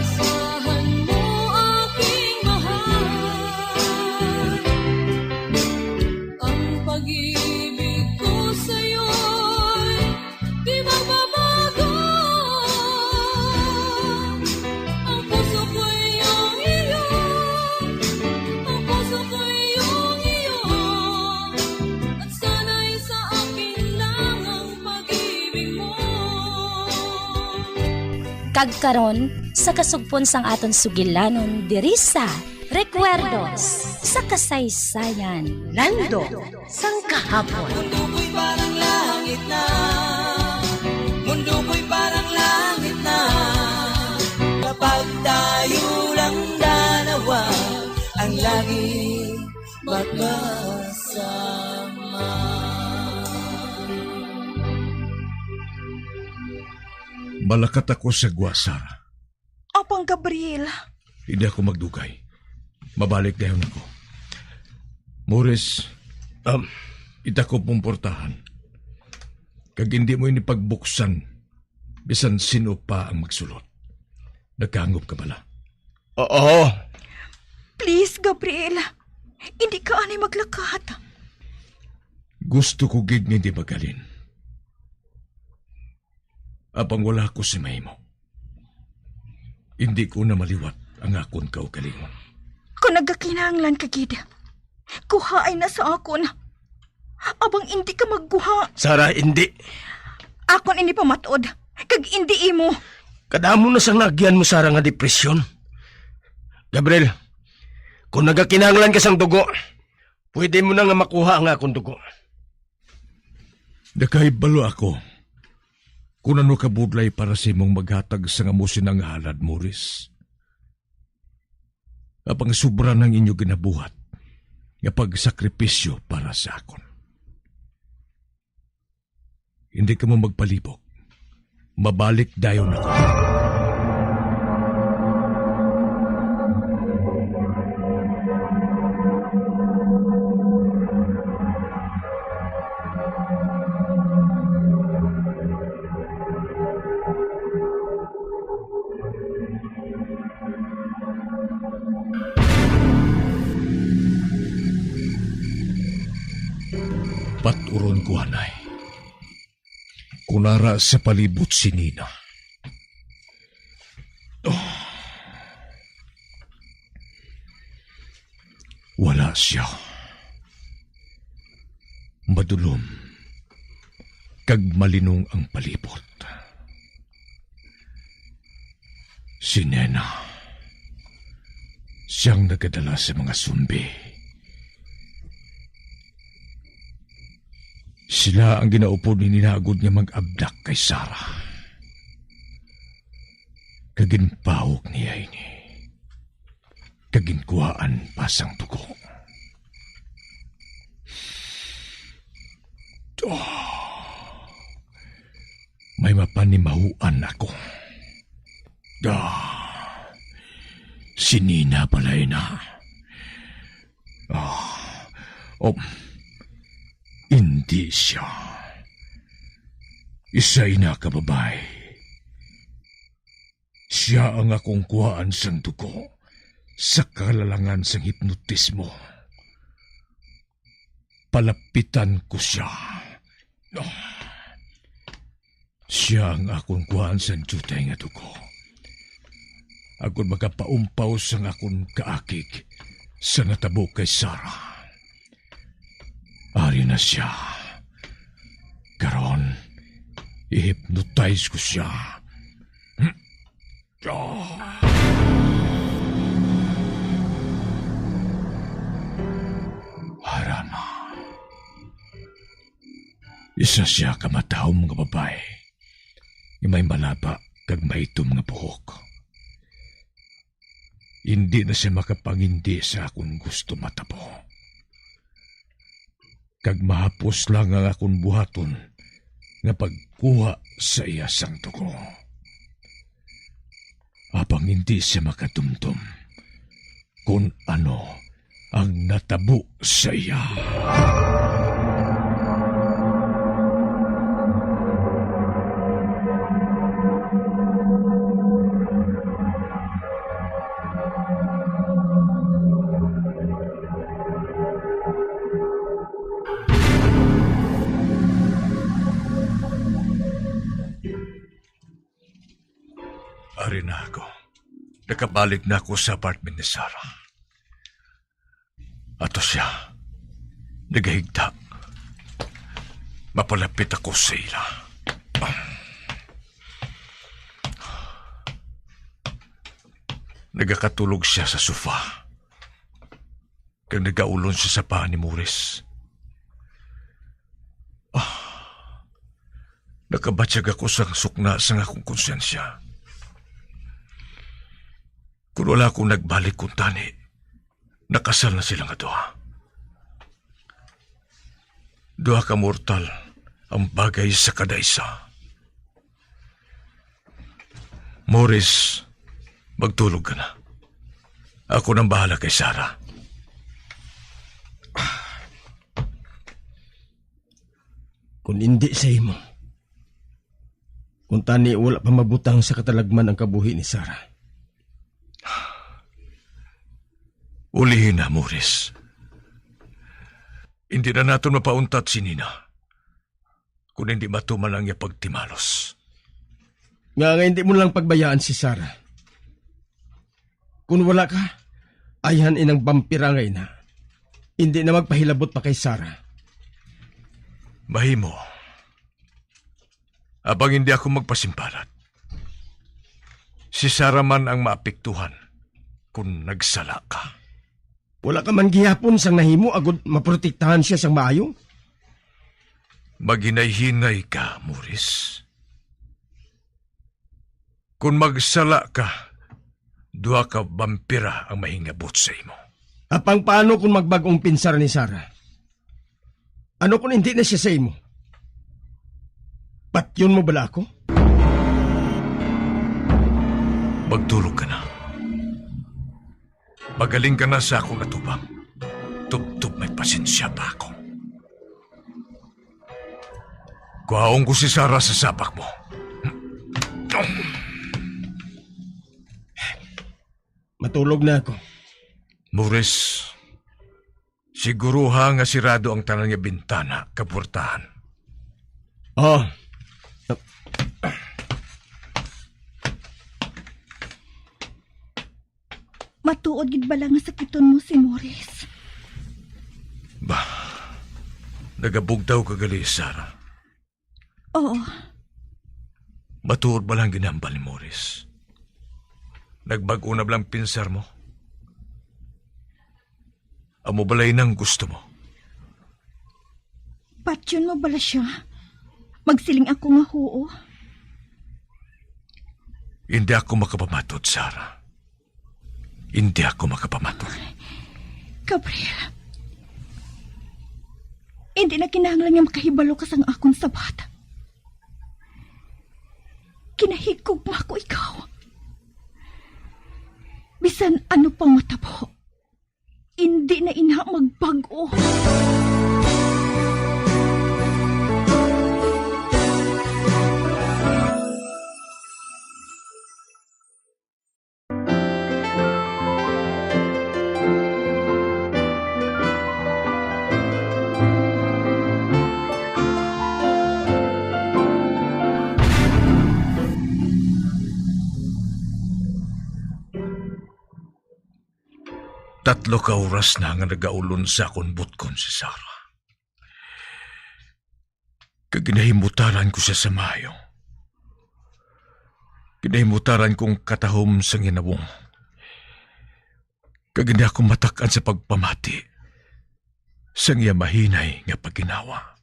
Asahan mo, aking mahal, ang pag-ibig ko sa'yo'y di magbabago. Ang puso ko'y iyong iyo, ang puso ko'y iyong iyo, at sana'y sa akin lang ang pag-ibig mo. Kag karon, sa kasugpon sang aton sugilanon diri sa Recuerdos sa Kasaysayan. Nandot sang kahapon. Mundo ko'y parang langit na, mundo ko'y parang langit na, kapag tayo lang dalawa ang laging magkasama. Malakat ako sa gwa, Sarah. Apang Gabriel. Hindi ako magdugay. Mabalik dayon ako. Morris, Um, itakop mong portahan. Kag hindi mo ini pagbuksan, bisan sino pa ang magsulod. Nagkahangop ka bala? Oo. Please, Gabriel. Hindi ka anay maglakat. Gusto ko gid nga hindi magalin. Apang wala ko si mahimo. Hindi ko na maliwat ang akon kaugalingon. Kung nagakinahanglan ka gid, kuhaay na sa akon. Apang hindi ka magkuha. Sarah, hindi. Akon ini pamat-od, kag hindi imo. Kadamo na sang naagyan mo, Sarah, nga depresyon. Gabriel, kung nagakinahanglan ka sang dugo, pwede mo na nga makuha ang akon dugo. Nakahibalo ako kung ano kabudlay para sa imong maghatag sang amo sina nga halad, Morris. Apang sobra na ang inyo ginabuhat nga pagsakripisyo para sa akon. Hindi kamo magpalibog. Mabalik dayon ako. Paturon ko anay. Kunara sa palibot si Nina. Oh. Wala siya. Madulom kag malinong ang palibot. Si Nena, siyang nagadala sa mga sumbi. Sila ang ginaupod ni Nina agod nga mag-abdak kay Sarah. Kag ginpahok niya ini, kag ginkuhaan pa sang dugo. Oh, may mapanimahuan ako. Ah, si Nina pala ina. Ah, oh, hindi siya. Isa ina ka babayi. Siya ang akong kuhaan sang dugo sa kalalangan sang hipnotismo. palapitan ko sia. Sia ang akon kuhaan sang diutay nga dugo, agod makapaumpaw sang akon kaakig sa natabo kay Sarah. Ari na sia. Karon, i-hypnotize ko sia. Harana. Isa sia ka matahom nga babayi nga may malaba kag maitom nga buhok. Indi na sia makapangindi sa akon gusto matabo, kag mahapos lang ang akon buhaton nga pagkuha sa iya sang dugo. Apang indi sia makadumdom kon ano ang natabo sa iya. Ari na ako. Nakabalik na ako sa apartment ni Sarah. Ato siya. Nagahigda. Mapalapit ako sa ila. Nagakatulog siya sa sofa. Kag nagaulon siya sa paa ni Morris. Ah, nakabatyag ako sang sukna sang akong konsyensya. Kung wala ako nagbalik kuntani, nakasal na sila nga duha. Duha ka mortal ang bagay sa kada isa. Morris, magtulog ka na. Ako nang bahala kay Sarah. Kung hindi sa imo, kung tani wala pa mabutang sa katalagman ang kabuhi ni Sarah. Ulihi na, Morris. Hindi na naton mapauntat si Nina kung hindi matuman ang iya pagtimalos. Nga nga hindi mo lang pagbayaan si Sarah. Kung wala ka, ayhan inang bampira nga ina. Hindi na magpahilabot pa kay Sarah. Mahimo. Apang hindi ako magpasimparat. Si Sarah man ang maapektuhan kung nagsala ka. Wala ka man gihapon sang nahimo agud maprotektahan siya sang maayo? Maghinay-hinay ka, Morris. Kon magsala ka, duha ka bampira ang mahingabot sa imo. Apang paano kon magbag-ong pinsar ni Sarah? Ano kon indi na siya sa imo? Patyon mo bala ako? Magtulog ka na. Magaling ka na sa akong atubang. Tubtob may pasensya pa ako. Kuhaon ko si Sarah sa sapak mo. Matulog na ako. Morris, siguruha nga sirado ang tanan nga bintana kag puwertahan. Oh. Matuod gid bala nga sakiton mo si Morris? Bah, nagabugtaw ka gali, Sarah. Oo. Matuod bala ang ginhambal ni Morris? Nagbag-o na bala ang pinsar mo? Amo bala ini ang gusto mo? Patyon mo bala siya? Magsiling ako nga huo. Hindi ako makapamatud, Sarah. Hindi ako makapamatud. Gabriel, hindi na kinahanglan nga makahibalo ka sang akon sabat. Ginahigugma ko ikaw. Bisan ano pang matabo, hindi na ina magbag-o. Tatlo ka oras na nga nagaulon sa akon butkon si Sarah. Kag ginahimutaran ko siya sa maayo. Ginahimutaran kong katahom sang iya nawong. Kag hindi ako matak-an sa pagpamati sang iya mahinay nga paginawa.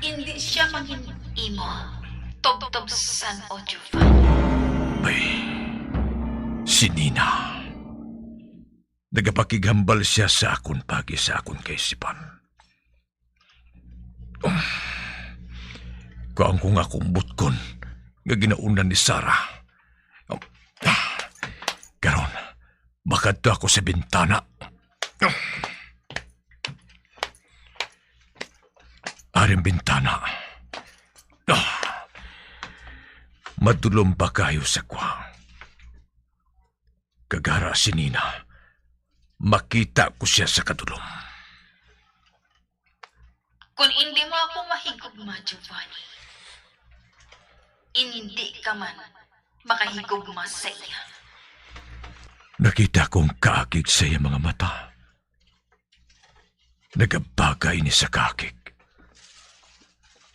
Hindi siya mangin-imo, tubtob san-o, Giovanni. Ay, si Nina. Nagapakighambal siya sa akon paagi sa akon kaisipan. Kuhaon ko nga akong butkon nga ginauna ni Sarah. Karon, makadto ako sa bintana. Aring bintana. Madulom pa kayo sa kwa. Kag ara si Nina, makita ko siya sa kadulom. Kon indi mo ako mahigugma, Giovanni, indi ka man makahigugma sa iya. Nakita ko ang kaakig sa iya mga mata. Nagabaga ini sa kaakig.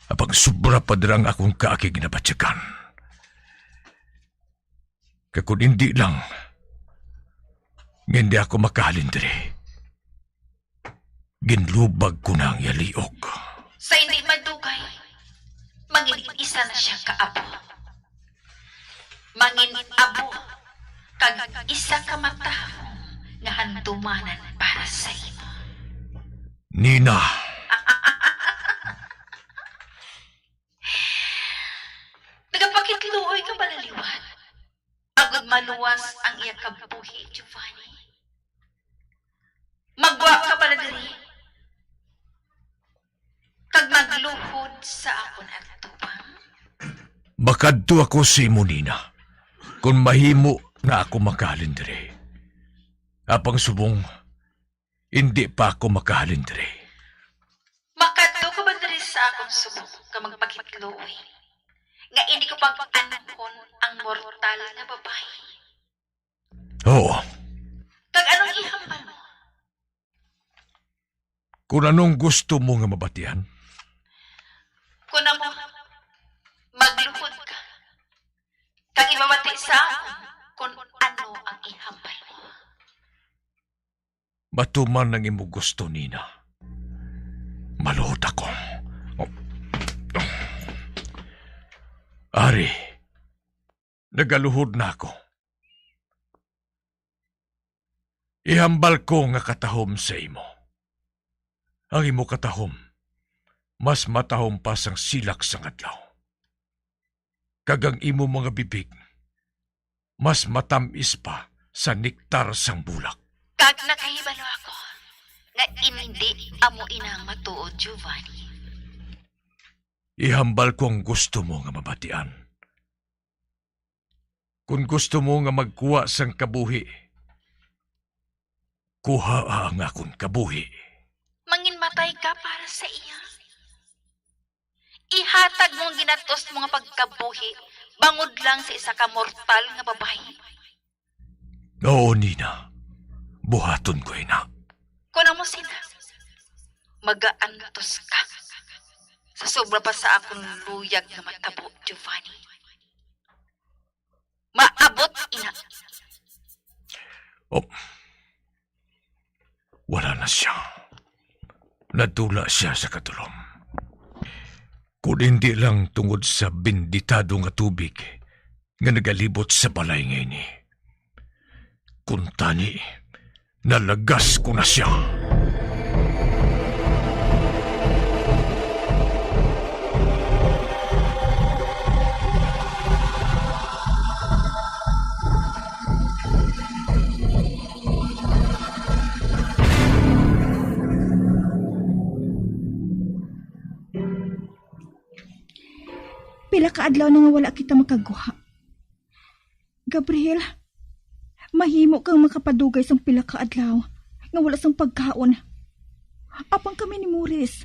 Apang sobra pa dira ang akong kaakig nabatyagan. Kag kon indi lang nga hindi ako makahalin diri, ginlubag ko na ang iya liog. Sa hindi madugay, mangin-isa na siya ka abo. Mangin-abo kag isa ka matahom nga handumanan para sa imo. Nina! Nagapakitluoy ka ba na liwat? Agod maluwas ang iya kabuhi, Giovanni? Maggwa ka ba na diri? Kag magluhod sa akon atubang? Makadto ako sa imo, Nina, kon mahimo na ako makahalin diri. Apang subong, indi pa ako makahalin diri. Makadto ka ba diri sa akon subong nga magpakitluoy nga indi ko pag-anhon ang mortal nga babayi? Oo. Kag anong ihambal mo? Kung anong gusto mo nga mabatian? Kun amo, magluhod ka, kag ibabati sa akon kun ano ang ihambal mo. Matuman ang imo gusto, Nina. Maluhod ako. Ari, nagaluhod na ako. Ihambal ko nga katahom sa imo. Ang imo katahom, mas matahom pa sang silak sang adlaw. Kag ang imo mga bibig, mas matam-is pa sa nektar sang bulak. Kag nakahibalo ako nga indi amo ina ang matuod, Giovanni. Ihambal ko ang gusto mo nga mabatian. Kon gusto mo nga magkuha sang kabuhi, kuhaa ang akon kabuhi. Manginmatay ka para sa iya? Ihatag mo ang ginatos mo nga pagkabuhi bangod lang sa isa ka mortal nga babayi? Oo, Nina. Buhaton ko ina. Kon amo sina, magaantos ka sa sobra pa sa akon luyag nga matabo, Giovanni. Maabot ina. Oh. Wala na siya. Nadula siya sa katulom. Kon hindi lang tungod sa benditado nga tubig nga nagalibot sa balay nga ini. Kuntani, nalagas ko na siya. Pila ka adlaw na nga wala kita makagwa. Gabriel, mahimo kang makapadugay sang pila ka adlaw nga wala sang pagkaon. Apang kami ni Morris,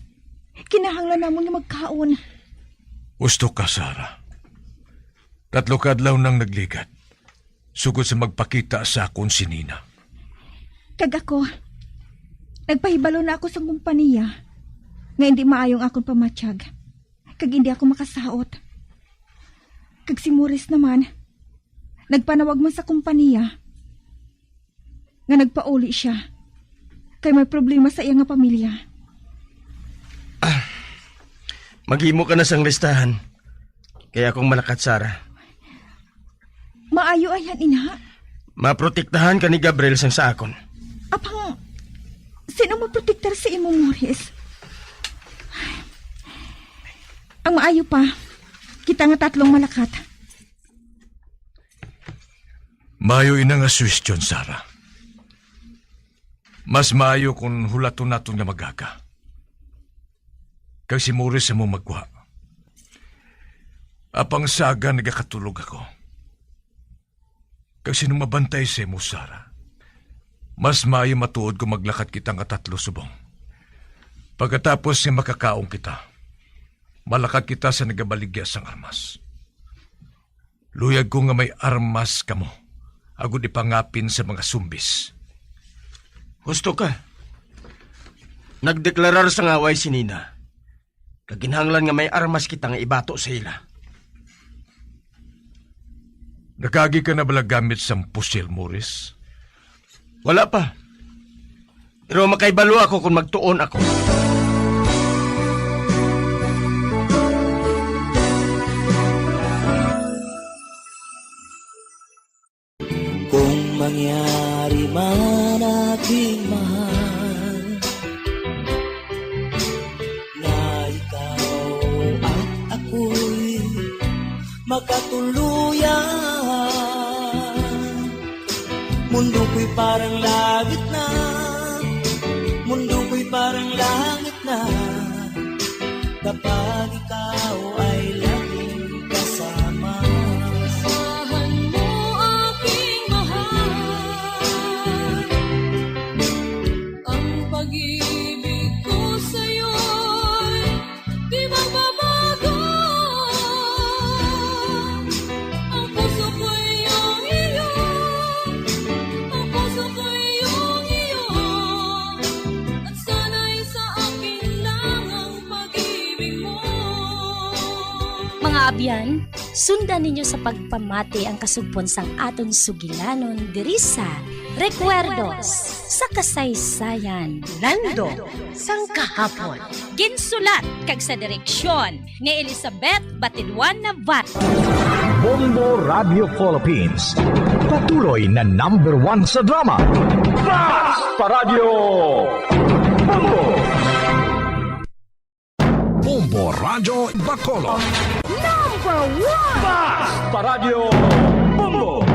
kinahanglan namon nga magkaon. Husto ka, Sarah. Tatlo ka adlaw nang nagligad, sugod sa magpakita sa akon si Nina. Kag ako, nagpahibalo na ako sa kompaniya nga hindi maayo ang akon pamatyag, kag hindi ako makasaot. Kag si Morris naman, nagpanawag man sa kompaniya nga nagpauli sia, kay may problema sa iya nga pamilya. Maghimo ka na sang listahan, kay akong malakat, Sarah. Maayo, ayan, ina. Maprotektahan ka ni Gabriel sang sa akon. Apang, sino maprotektar sa imo, Morris? Ang maayo pa, kita nga tatlong malakat. Maayo ina nga suwestyon, Sarah. Mas maayo kon hulaton naton nga mag-aga. Kag si Morris amo magwa. Apang sa aga nagakatulog ako. Kag sino mabantay sa imo, Sarah? Mas maayo matuod kung maglakat kita nga tatlo subong. Pagkatapos nga makakaon kita, malakat kita sa nagabaligya sang armas. Luyag ko nga may armas kamo, agod ipangapin sa mga sumbis. Husto ka. Nagdeklarar sang away si Nina. Kag ginhanglan nga may armas kita nga ibato sa ila. Nakaagi ka na bala gamit sang pusil, Morris? Wala pa. Pero makaibalo ako kung magtuon ako. Kung mangyari man, aking mahal, na ikaw at ako'y makatuluyan, mundo ko'y parang langit na, mundo ko'y parang langit na, kapag ikaw ay laging kasama. Asahan mo, aking mahal, ang pag-ibig ko sa'yo'y di magbabago. Ang puso ko'y iyong iyo, ang puso ko'y iyong iyo, at sana'y sa akin lang ang pag-ibig mo. Mga abyan, sundan ninyo sa pagpamati ang kasugpon sang aton sugilanon diri sa Recuerdos sa Kasaysayan. Lando sang Kahapon. Ginsulat kag sa direksyon ni Elizabeth Batidwan Navarro. Bombo Radio Philippines, patuloy na number one sa drama. Basta Radyo Bombo! Bombo Radyo Bacolod. Number one! Basta Radyo Bombo!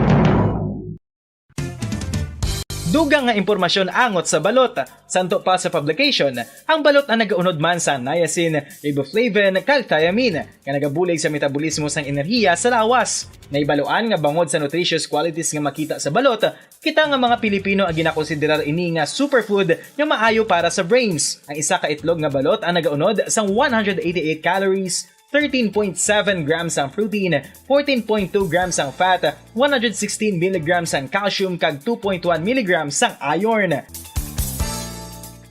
Dugang nga impormasyon angot sa balot. Santo pa sa publication, ang balot ang nagaunod man sang niacin, riboflavin, kag thiamine, nga nagabulig sa metabolismo sang enerhiya sa lawas. Nahibaluan nga bangod sa nutritious qualities nga makita sa balot, kita nga mga Pilipino ang ginakonsiderar ini nga superfood nga maayo para sa brains. Ang isa ka itlog nga balot ang nagaunod sang one hundred eighty-eight calories, thirteen point seven grams ang protein, fourteen point two grams ang fat, one hundred sixteen milligrams ang calcium, kag two point one milligrams ang iron.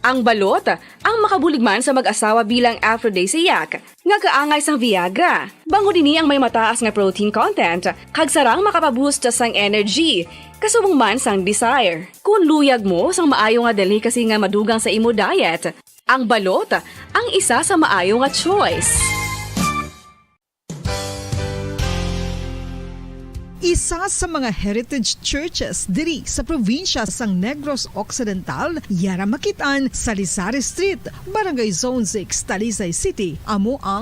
Ang balot ang makabulig man sa mag-asawa bilang aphrodisiac nga kaangay sang Viagra. Bangod ini ang may mataas nga protein content, kag sarang makapaboost sang energy, kasubong man sang desire. Kon luyag mo sang maayo nga delicacy nga madugang sa imo diet, ang balot ang isa sa maayo nga choice. Isa sa mga heritage churches diri sa probinsya sang Negros Occidental, yara makit-an sa Lisari Street, Barangay Zone six, Talisay City, amo ang